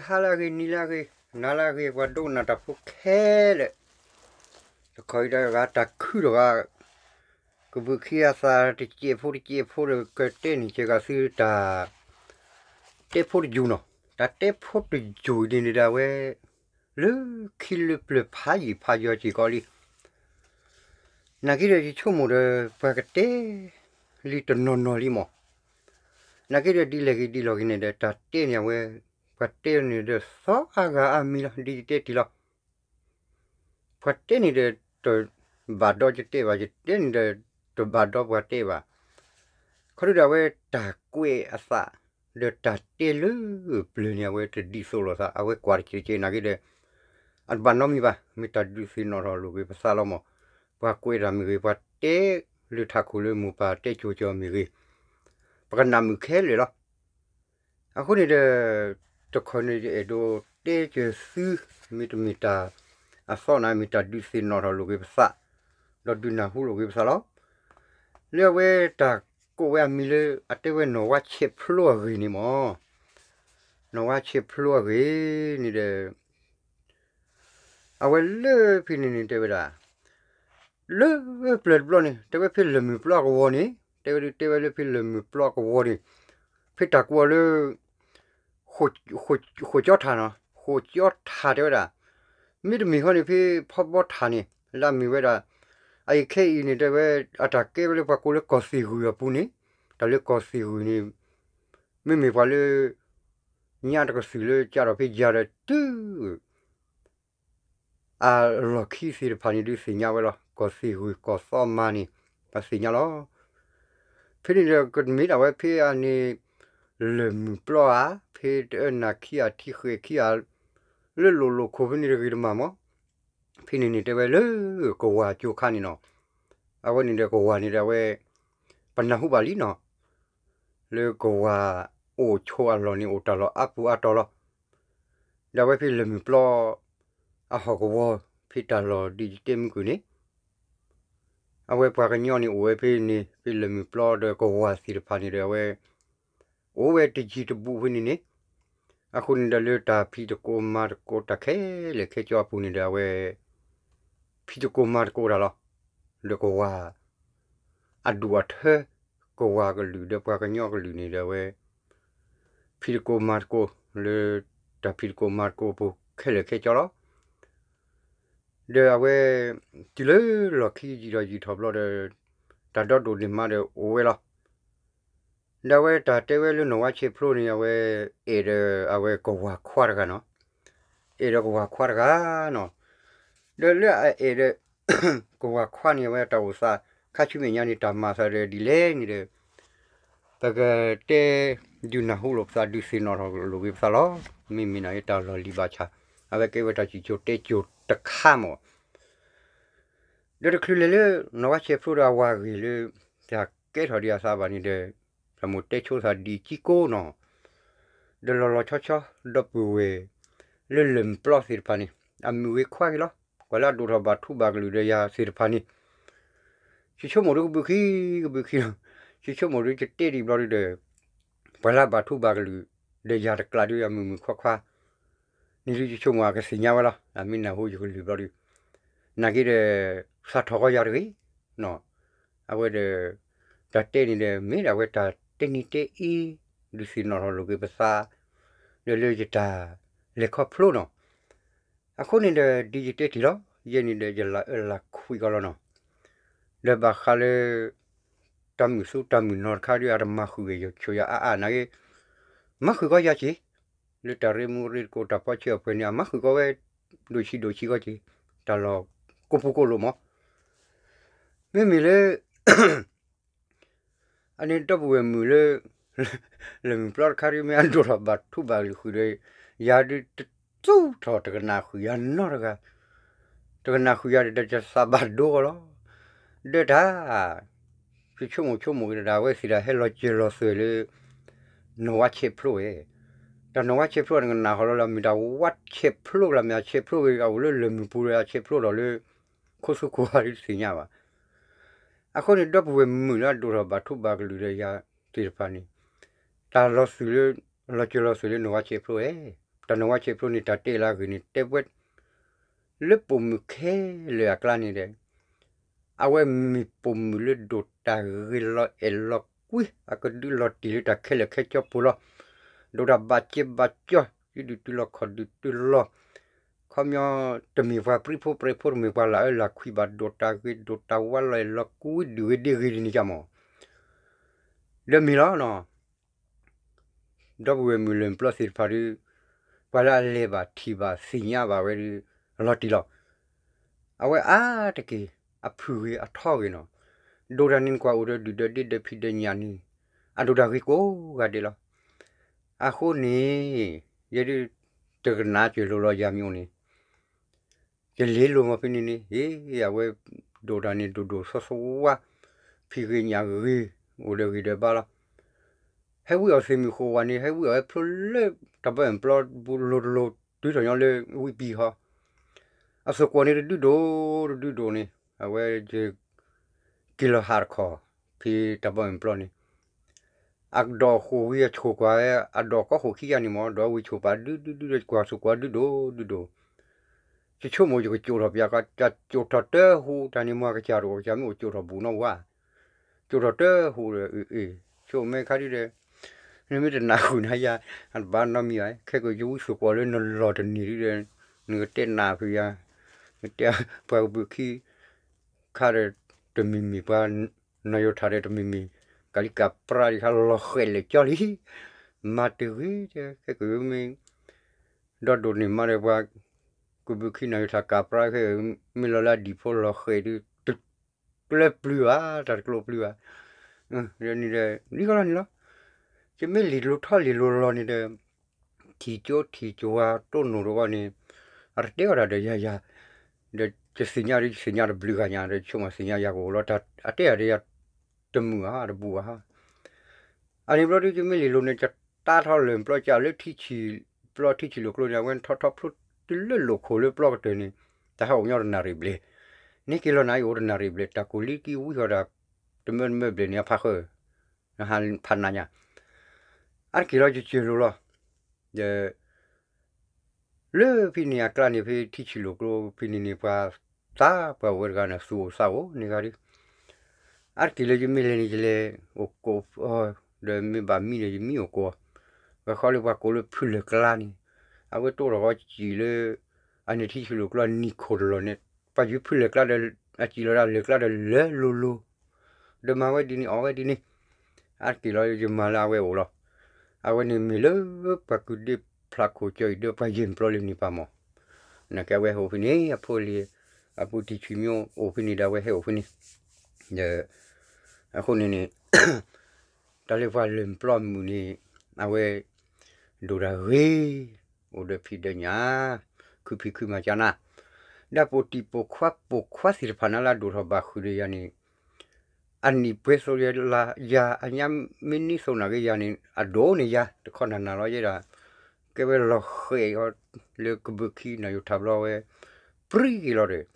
ဟါလၢအဂ့ၤ နံၤလၢအဂ့ၤ နၤလၢအဂ့ၤ ပှၤဒိကနၣ်တၢ်ဖိခဲလၢာ်, တခီအံၤဒီးဂၤတၢ်ခုတဂၤ, ကဘုးခံအသးတစဲးဖိတစဲးဖိဒီး ကတဲန့ၢ်က့ၤဂၤသုတၢ် တဲဖိတယူၢ်နီၤ, တၢ်တဲဖိတယူၢ်အံၤန့ၣ်ဒီးအဝဲ လၢခံလၢပျၢၤဖးယံာ်ဖးယီၤစ့ၢ်ကီးလံ. နာ်က့ဒီးယဆိကမိၣ်ဒီး ပှၤကတဲလံတနီၤနီၤလံမး, နာ်က့ဒီးဒ်လဲၣ်ဂ့ၤဒ်လဲၣ်ဂ့ၤန့ၣ်ဒီး တၢ်တဲန့ၣ်အဝဲ ပှၤတဲန့ၣ်ဒီးသီအါဂၤအါမံၤလီၤ ဒ်ယတဲတ့ၢ်လီၤ. ပှၤတဲန့ၣ်ဒီး တဘၣ်ဒီးယတဲဘၣ်, ယတဲန့ၣ်ဒီး တဘၣ်ဒီးပှၤတဲဘၣ်. ခီဒုဒီးအဝဲတၢ်ကွဲးအသး ဒီးတၢ်တဲလၢပျၢၤန့ၣ် အဝဲတဒ်သိးလိာ်သး အဝဲကွၢ်တက့ၢ်တက့ၢ်နာ်က့ဒီး အတဘၣ်နီတမံၤဘၣ်. မ့ၢ်တၢ်ဒုးသ့ၣ်နီၣ်ထီၣ်လိာ်က့ၤပသးလီၤမး, ပှၤကွဲးတၢ်မ့ၢ်ဂ့ၤ, ပှၤတဲလၢထးခိၣ်လၢမိၢ်ပၢ်တဲကိၤကီၤမ့ၢ်ဂ့ၤ, ပကနၣ်မုာ်ခဲလၢာ်လီၤ. အဃိန့ၣ်ဒီး တခီန့ၣ်ယအဲၣ်ဒိးတဲက့ၤသု မ့တမ့ၢ်တၢ်အသီနၤ မ့ၢ်တၢ်ဒုးသ့ၣ်နီၣ်ထီၣ်လိာ်က့ၤပသး, ဒီးဒုးနၢ်ဟူလိာ်က့ၤပသးလီၤ. လၢအဝဲတၢ်ကိးဝဲအမံၤလၢ အတဲဝဲနီၢ်ဝါဆဲးဖျိအဂ့ၢ်န့ၣ်မး, နီၢ်ဝါဆဲးဖျိအဂ့ၢ်န့ၣ်ဒီး အဝဲလၢဖဲန့ၣ်န့ၣ်တဲဝဲဒၣ် လၢပျၢၤတဘျီန့ၣ် တဲဝဲဖဲလၢၢ်မုၢ်ပျီအကဝီၤန့ၣ်, တဲဝဲဒၣ်တဲဝဲလၢဖဲလၢၢ်မုၢ်ပျီအကဝီၤန့ၣ်, ဖဲတၢ်ကိးအီၤလၢ ဃိးကၠီထၣ်နီၤ, ဃိးကၠီထၣ်တဲဝဲဒၣ်, မ့တမ့ၢ်ဃီန့ၣ် ဖဲဖီဘီထၣ်န့ၣ် လၢအမ့ၢ်ဝဲဒၣ်, အအံၤခဲအံၤန့ၣ် တဲဝဲ အတၢ်ကဲဝဲလၢပှၤကိးလၢကီၢ်သ့ၣ်ဂုၤအပူၤန့ၣ်, တၢ်လၢကီၢ်သ့ၣ်ဂုၤန့ၣ် မ့မ့ၢ်ပှၤလၢ ညါတကသုၣ်လၢကးထီၣ်ဖဲယၤဒီးတုၤ အလီၢ်ခံသ့ၣ်တဖၣ်န့ၣ် ဒုးသ့ၣ်ညါဝဲလီၤ. ကီၢ်သ့ၣ်ဂုၤကီၢ်သီမါန့ၣ် ပသ့ၣ်ညါလီၤ. ဖဲန့ၣ်ဒီးကမ့ၢ်ဒၣ်ဝဲဖဲအန့ၣ် လၢၢ်မုၢ်ပျီဧါ, ဖဲတအၢနၢ်ခံဂၤထံဃဲၤခံဂၤ လၢလိၣ်လိၣ်ခိၣ်ဖဲန့ၣ်တဂ့ၤတမးမး, ဖဲန့ၣ်န့ၣ်တဲဝဲလၢကဝၤကၠိခါန့ၣ်နီၤ, အဝဲန့ၣ်ဒီးကဝၤန့ၣ်ဒီးအဝဲ ပနၢ်ဟူဘၣ်လံနီၤ, လၢကဝၤအိၣ်ဆိးအလီၢ်န့ၣ် အိၣ်တၢ်လီၢ်အါပူၤအါတီၤလီၤ. ဒီးအဝဲဖဲလၢၢ်မုၢ်ပျီ အဟီၣ်ကဝီၤ ဖဲတၢ်လီၢ်ဒ်ယတဲမုၢ်ကွံာ်န့ၣ် အဝဲပှၤကညီန့ၣ်အိၣ်ဝဲဖဲန့ၣ် ဖဲလၢၢ်မုၢ်ပျီဒီးကဝၤသ့ၣ်တဖၣ်န့ၣ်ဒီးအဝဲ အိၣ်ဝဲတယံၤတဘူးဖဲန့ၣ်န့ၣ်, အဃိန့ၣ်ဒီးလၢတၢ်ဖံးသကိးမၤသကိးတၢ်ခဲလၢာ်ခဲဆ့အပူၤန့ၣ်ဒီးအဝဲ ဖံးသကိးမၤသကိးတၢ်လီၤ. ဒီးကဝၤ အဒူၣ်အထၢ ကဝၤကလုာ်ဒီးပှၤကညီကလုာ်န့ၣ်ဒီးအဝဲ ဖံးသကိးမၤသကိး လၢတၢ်ဖံးသကိးမၤသကိးအပူၤခဲလၢာ်ခဲဆ့လီၤ. ဒီးအဝဲ တုၤလၢလီၢ်ခံယံာ်ထီၣ်ယံာ်ထီၣ်ဘျီဒီး တၢ်ဒီဒိၣ်န့ၢ်မးဒီးအိၣ်ဝဲလီၤ. ဒီးအဝဲတၢ်တဲဝဲလၢနီၢ်ဝါဆဲးဖျိန့ၣ် အဝဲ အဲၣ်ဒီးအဝဲကဝၤခွါတဂၤနီၤ, အဲၣ်ဒီးကဝၤခွါတဂၤနီၤ, ဒီးလၢအအဲၣ်ဒီး ကဝၤခွါန့ၣ် အဝဲတၢ်အိၣ်သး ခါဆူမဲာ်ညါန့ၣ် တၢ်မၤသးဒီးဒ်လဲၣ်န့ၣ်ဒီး ပကတဲ ဒုးနၢ်ဟူလိာ်ပသး ဒုးသ့ၣ်နီၣ်ထီၣ်လိာ်က့ၤပသးလီၤ. မ့မ့ၢ်န့ၣ်တၢ်လီၢ်လံၤဘၣ်ဆၣ် အဝဲကဲဝဲတၢ်စံၣ်စိၤတဲစိၤတခါမး. ဒီးတချုးလဲၤလၢ နီၢ်ဝါဆဲးဖျိဒီးအဝၤအဂ့ၢ်လၢ တၢ်ကဲထီၣ်ဒံးအသးဘၣ်န့ၣ်ဒီး ပမိၢ်တဲဆိသးဒ်ကံကိနီၤ, ဒီးလီၤလီၤဆီဆီ ဒီပုၢ်ဝဲၢ် လၢလၢၢ်မုၢ်ပျီသ့ၣ်တဖၣ်န့ၣ် အမုၢ်ဂ့ၤခွါဂ့ၤလီၤ. ပှၤလၢအဒိၣ်ထီၣ်ဘၣ်ထူဘၣ်ကလုာ်ဒီးယၤသ့ၣ်တဖၣ်န့ၣ် ယဆိကမိၣ်ဒ်ကဘုးခံ ကဘုးခံလီၤ. ယဆိကမိၣ်ဒ်ယတဲဒံးဘျီဒုဒီး ပှၤလၢအဘၣ်ထူဘၣ်ကလုာ် ဒီးယၤတကျးဒ်အမုၢ်မုၢ်ခွါခွါ န့ၣ်ဒ်ယဆိကမိၣ်အကသ့ၣ်ညါဝဲလီၤ. အမ့ၢ်နၢ်ဟူယကလုၢ်ဘျီဒု နာ်က့ဒီး သးထီၣ်ဃီယၤတဂ့ၤ အဝဲဒီး တၢ်တဲန့ၣ်ဒီး မ့ၢ်ဒၣ်ဝဲတၢ်တဲနံၤတဲအ့ ဒုးသ့ၣ်နီၣ်ထီၣ်လိာ်က့ၤပသး ဒီးလၢယတၢ်လဲၤခီဖျိနီၤ. အဃိန့ၣ်ဒီး ဒ်ယတဲတ့ၢ်လီၤ ယဲန့ၣ်ဒီးယလၢအၢလၢခွံကီးလီၤနီၤ. ဒီးဘၣ်ဃးလၢ တၢ်မုာ်သူတၢ်မုာ်နီၤတခါဒီး အတမၤဃုာ်ဂ့ၤယဆိယၤအါအါနာ်က့ မၤဃုာ်ကီးယၤက့ၤ လၢတၢ်ရ့မူရ့တကိးတၢ်ပီဆၢအပှဲၤန့ၣ် အမၤဃုာ်ကီးဝဲ ဒိၣ်ဆံးဒိၣ်ဆံးကီးက့ၤ တၢ်လီၢ်ကိးပူၤကိးလိာ်မး. မ့မ့ၢ်လၢ အန့ၣ်ဒီပုၢ်ဝဲၢ်မုၣ်လၢ လၢၢ်မုၢ်ပျီတခါဒ်မ့ၢ်အဒိၣ်ထီၣ်ဘၣ်ထူဘၣ်ကလုာ်ဃုာ်ဒီး ယၤဒုးတသူၣ်ထီၣ်တကနၣ်ဃုာ်ယၤနီတဂၤ တကနၣ်ဃုာ်ယၤဒီးတသးဘၣ်ဒိအီၤလီၤ. ဒီးတၢ် ယဆိကမိၣ်ဆိကမိၣ်က့ၤတၢ် အဝဲသ့ၣ်တၢ်ဟဲလီၤစၢၤလီၤသွဲၣ်လၢ နီၢ်ဝါဆဲးဖျိဝဲ တၢ်နီၢ်ဝါဆဲးဖျိတကနၣ်ဃီလီၤလၢ မ့ၢ်တၢ်ဝါဆဲးဖျိကလၢမ့ၢ်အဆဲးဖျိဝဲ အအိၣ်လၢလၢၢ်မုၢ်ပူၤဒီးအဆဲးဖျိဒီးလၢ ခိၣ်သူခိၣ်ဟးဒ်တသ့ၣ်ညါဘၣ်. အဃိန့ၣ် ဒီပုၢ်ဝဲၢ်မုၣ်လၢအဒိၣ်ထီၣ်ဘၣ်ထူဘၣ်ကလုာ်ဒီးယၤသ့ၣ်တဖၣ်န့ၣ် တၢ်လီၤသုးလၢ လီၤစၢၤလီၤသွဲၣ်လၢနီၢ်ဝါဆဲးဖျိဝဲ တၢ်နဝါဆဲးဖျိန့ၣ် တၢ်တဲလၢအဂ့ၢ်န့ၣ် တဲဝဲ လၢပိာ်မုၣ်ခဲလၢာ်အကျါန့ၣ်ဒီး အဝဲမ့ၢ်ပိာ်မုၣ်လၢဒိၣ်တၢ်ဂ့ၤလီၤအဲၣ်လီၤကွံ အကဒုးလီၤတံၢ်လၢတၢ်ခဲလၢာ်ခဲဆ့ပူၤလီၤ. ဒိၣ်တၢ်ဘၣ်စဲးဘၣ်ကၠီ ဒုးတုၤလီၤခီၣ်ဒုးတုၤလီၤ ခီပညီ တမ့ၢ်ပှၤပြံဖိပြဲးဖိ တမ့ၢ်ပှၤလၢအအၢလၢ်ခွံဘၣ် ဒိၣ်တၢ်ဂ့ၤဒိၣ်တၢ်ဝါလီၤအဲၣ်လီၤကွံ ဒုးဂ့ၤဒ့ဂ့ၤဒ်န့ၣ်ကမၢ် ဒီးမ့ၢ်လီၤနီၤ ဒီပုၢ်ဝဲၢ်မုၣ်လၢၢ်ပျီသ့ၣ်တဖၣ်ဒီး ပှၤလၢအလဲၤဘၣ်ထံၣ်ဘၣ်သ့ၣ်ညါဘၣ်ဝဲဒီး အလီၤတံၢ်လီၤ. အဝဲအါတက့ၢ် အဖုၣ်ဂ့ၤအထီဂ့ၤနီၤ ဒိၣ်တၢ်န့ၣ်ကွၢ်အိၣ်ဒီးဒုၣ်ဒီးဒ့ဒီးဖံးဒီးညၣ်န့ၣ် အဒိၣ်တၢ်ဂ့ၤကိးဂၤဒဲးလီၤ. အဃိန့ၣ် ယဲဒၣ် တကနၣ်စၢၤလိာ်လီၤယၤမ့ၢ်အိၣ်န့ၣ် ယလဲၤလိာ်မီၤဖဲန့ၣ်န့ၣ် ဟ့ၣ် အဝဲဒိၣ်တၢ်န့ၣ် ဒိၣ်ဒိၣ်စီစီဝါ ဖံးဂ့ၤညၣ်ဂ့ၤ အိၣ်ဒီးဂံၢ်ဒီးဘါလီၤ. ဟဲဝံအီၤသ့ၣ်မုၢ်ဃိးဝါန့ၣ် ဟဲဝံအီၤဟဲဖျိလၢတၢ်ဘၢအၣ်ပျီလိၤတလိၤ တုၤထီၣ်ညီလၢဝံပံၤဟီ အသကိးန့ၣ်တဒုဒိၣ်တဒုဒိၣ်န့ၣ် အဝဲယ က့ၤလီၤဟးတခီ ဖဲတၢ်ဘၢအၣ်ပျီန့ၣ် အဒိးဃိာ်ဝံအဆိၣ်ကွၢ်ဝဲ အဒိးကီဃိာ်ခံယါန့ၣ်မ့ၢ် ဒိးဝံဆိၣ်ပာ်ဒုဒုဒုဒု ကွၢ်ဆိၣ်ကွၢ်ဒုဒိၣ်ဒုဒိၣ် ယဆိကမိၣ်ယကကိာ်ထီၣ်ပၠး ကကိာ်ထီၣ်တၢဟူးတၢ်န့ၣ်မ့ၢ် ကစၢ်တအိၣ် ကစၢ်မ့ၢ်အိၣ်ကိာ်ထီၣ်ဘူးနီၢ်ဝါ ကိာ်ထီၣ်တၢဟူးဒီး အ့ၣ် ဆိကမိၣ်မ့ၢ်ခါဒုဒီး နမ့ၢ်တနၢ်ဟူးနၤယၤ အတဘၣ်နီတမံၤဘၣ် ခဲကိာ်ယဝံဆိၣ်ကွၢ်လၢနလီၢ်တန့ၢ်ဒုဒီး နကတဲနၢ်ဖုးယၤ နတဲပှၤကဘုးခံ ခါဒီးတမံၤမံၤ ပှၤနီၢ်ယိၤထၣ်ဒီးတမံၤမံၤ ကးလံကးပြါဒံးခါလီၤဃဲးလဲၣ်ကၠီလံ မၤတဂ့ၤတဲ ခဲကမ့ၢ် ဒီဒိၣ်န့ၣ်မးဒီးပှၤ ကဘုးခံနီၢ်ယိၤထၣ်ကးပြါခဲ မ့ၢ်လီၤလၢအဒံၣ်ဖိလီၤဃဲးဒု တကျၢၤပျုၤဘၣ် တၢ်တကျၢၤပျုၤဘၣ် ဒီးန့ၣ်ဒီး လံကလီၤန့ၣ်လီၤ ယမ့ၢ်လံာ်လိၤထီၣ်လံာ်လိၤလီၤန့ၣ်ဒီး ထံၣ်ကၠိထံၣ်ကၠိဝါတိၢ်နီၣ်တဝီန့ၣ် အတတဲအီၤတၢ်ဒီးယၤယၤ ဒီးယသ့ၣ်ညါဒီးယသ့ၣ်ညါတဘျုးဂၤညါ ဒီးယဆိကမိၣ်သ့ၣ်ညါယၤကအိၣ်လီၤ အတဲအီၤဒီးယၤတမုာ်ဘၣ် တဘူးဘၣ် အန့ၣ်ဘျီဒု ယမ့ၢ်လံာ်လိၤန့ၣ် ယတၢ်ထီၣ်လၢၢ်ပျီကၢ်လၢထံဆံၣ်ပျီထံဆံၣ်လိာ်ကျိန့ၣ် အဝဲထီၣ်ထီၣ်ဖျိတုၤလၢလိာ်ခိၣ်လၢပျီကတၢၢ်န့ၣ် တၢ်ဟးအိၣ်ညီတနၣ်ရံၣ်ဘျဲၣ် န့ၢ်က့ၤလီၤနၤအံၤအိၣ်တနၣ်ရံၣ်ဘျဲၣ် တၢ်ကိၢ်လံကံဝံဃီၤဒၣ် တမၢတမၢဘျဲၣ်န့ၣ် အဖးဃၢၤ နဟးဖးနးညါ အါတက့ၢ်လီၤယစၢၤလိၤလီၤ ဒီး လၢဖဲန့ၣ်အကျါန့ၣ် ဖဲထံဆံၣ်လိာ်ကျိဖဲန့ၣ်န့ၣ် ပှၤသးပှၢ်ဝဲတဂၤန့ၣ် သူၣ်အိၣ်သးအိၣ်န့ၣ်ဂၤဒီး အါတက့ၢ်လၢယမ့ၢ်လဲၤန့ၣ် ယလဲၤအိၣ်ကိးအီၤ ဒီးမ့ၢ်ဘၣ်မံဒီး ယမံအိၣ်ကိးအီၤ ဂၤဃီလၢပှၤကိးလၢဖုလဲၢ်ကျါန့ၣ် အဝဲတိၢ်ထီၣ်ဃီစံၣ်လၢ အန့ၣ်ထံဆံၣ်လိာ်ကျိအနံၣ်ခိၣ်တလီၢ်န့ၣ် ပှၤယူၤဖုလဲၢ်ကျါဒီး အစံၣ်လီၤဒၣ်လဲၢ်ကျါဒီးလဲၤလိၤလိၤ ဒီးမၤဝဲဒ်န့ၣ်အီၣ်ဝဲဒ်န့ၣ် အါတက့ၢ်လီၤယမၤလၢအဝဲအိၣ်လီၤ အဝဲန့ၣ်မ့ၢ်လၢပှၤကုၢ်ဒ့ဖျးခိၣ်ကၠီအံၤဒီးပှၤယဲၢ်ပျီလၢန့ၣ်ပာ်မီၢ် နာ်က့အဝဲဟဲအိၣ်ဖဲန့ၣ် အဖိလံၤ အပူၤတံၢ်ဆံးမံအိၣ်ဖဲန့ၣ်ဒီးအဝဲဟဲအိၣ်ဖဲန့ၣ် ဒီး အဃိန့ၣ်န့ၣ် တၢ်လၢပှၤလၢၢ်ပျီမုၣ်န့ၣ် အဝဲ ဒိၣ်တၢ်ဂ့ၤ အိၣ်ဒီးဖံးဒီးညၣ် ခုဖံးခုမၤကၠနၤ ဒီးပိာ်တံၢ်ပိာ်ခွါပိာ်ခွါသ့ၣ်တဖၣ်န့ၣ်လၢအဒိၣ်ထီၣ်ဘၣ်ဃုာ်ဒီးယၤန့ၣ် အနံၣ်ပှဲၤသိးယၤလၢယၤ အညါမ့ၢ်န့ၢ်သိးနာ်က့ယၤန့ၣ် အဒိၣ်န့ၢ်ယၤ တခီနၤနၤလီၤယဲဒၣ် ကဲဝဲလီၤဃဲးအီၤ လၢကဘုးခံနီၢ်ယိၤထၣ်ဘျီဝဲ ပြံက့ၤလီၤဒီး ဒီး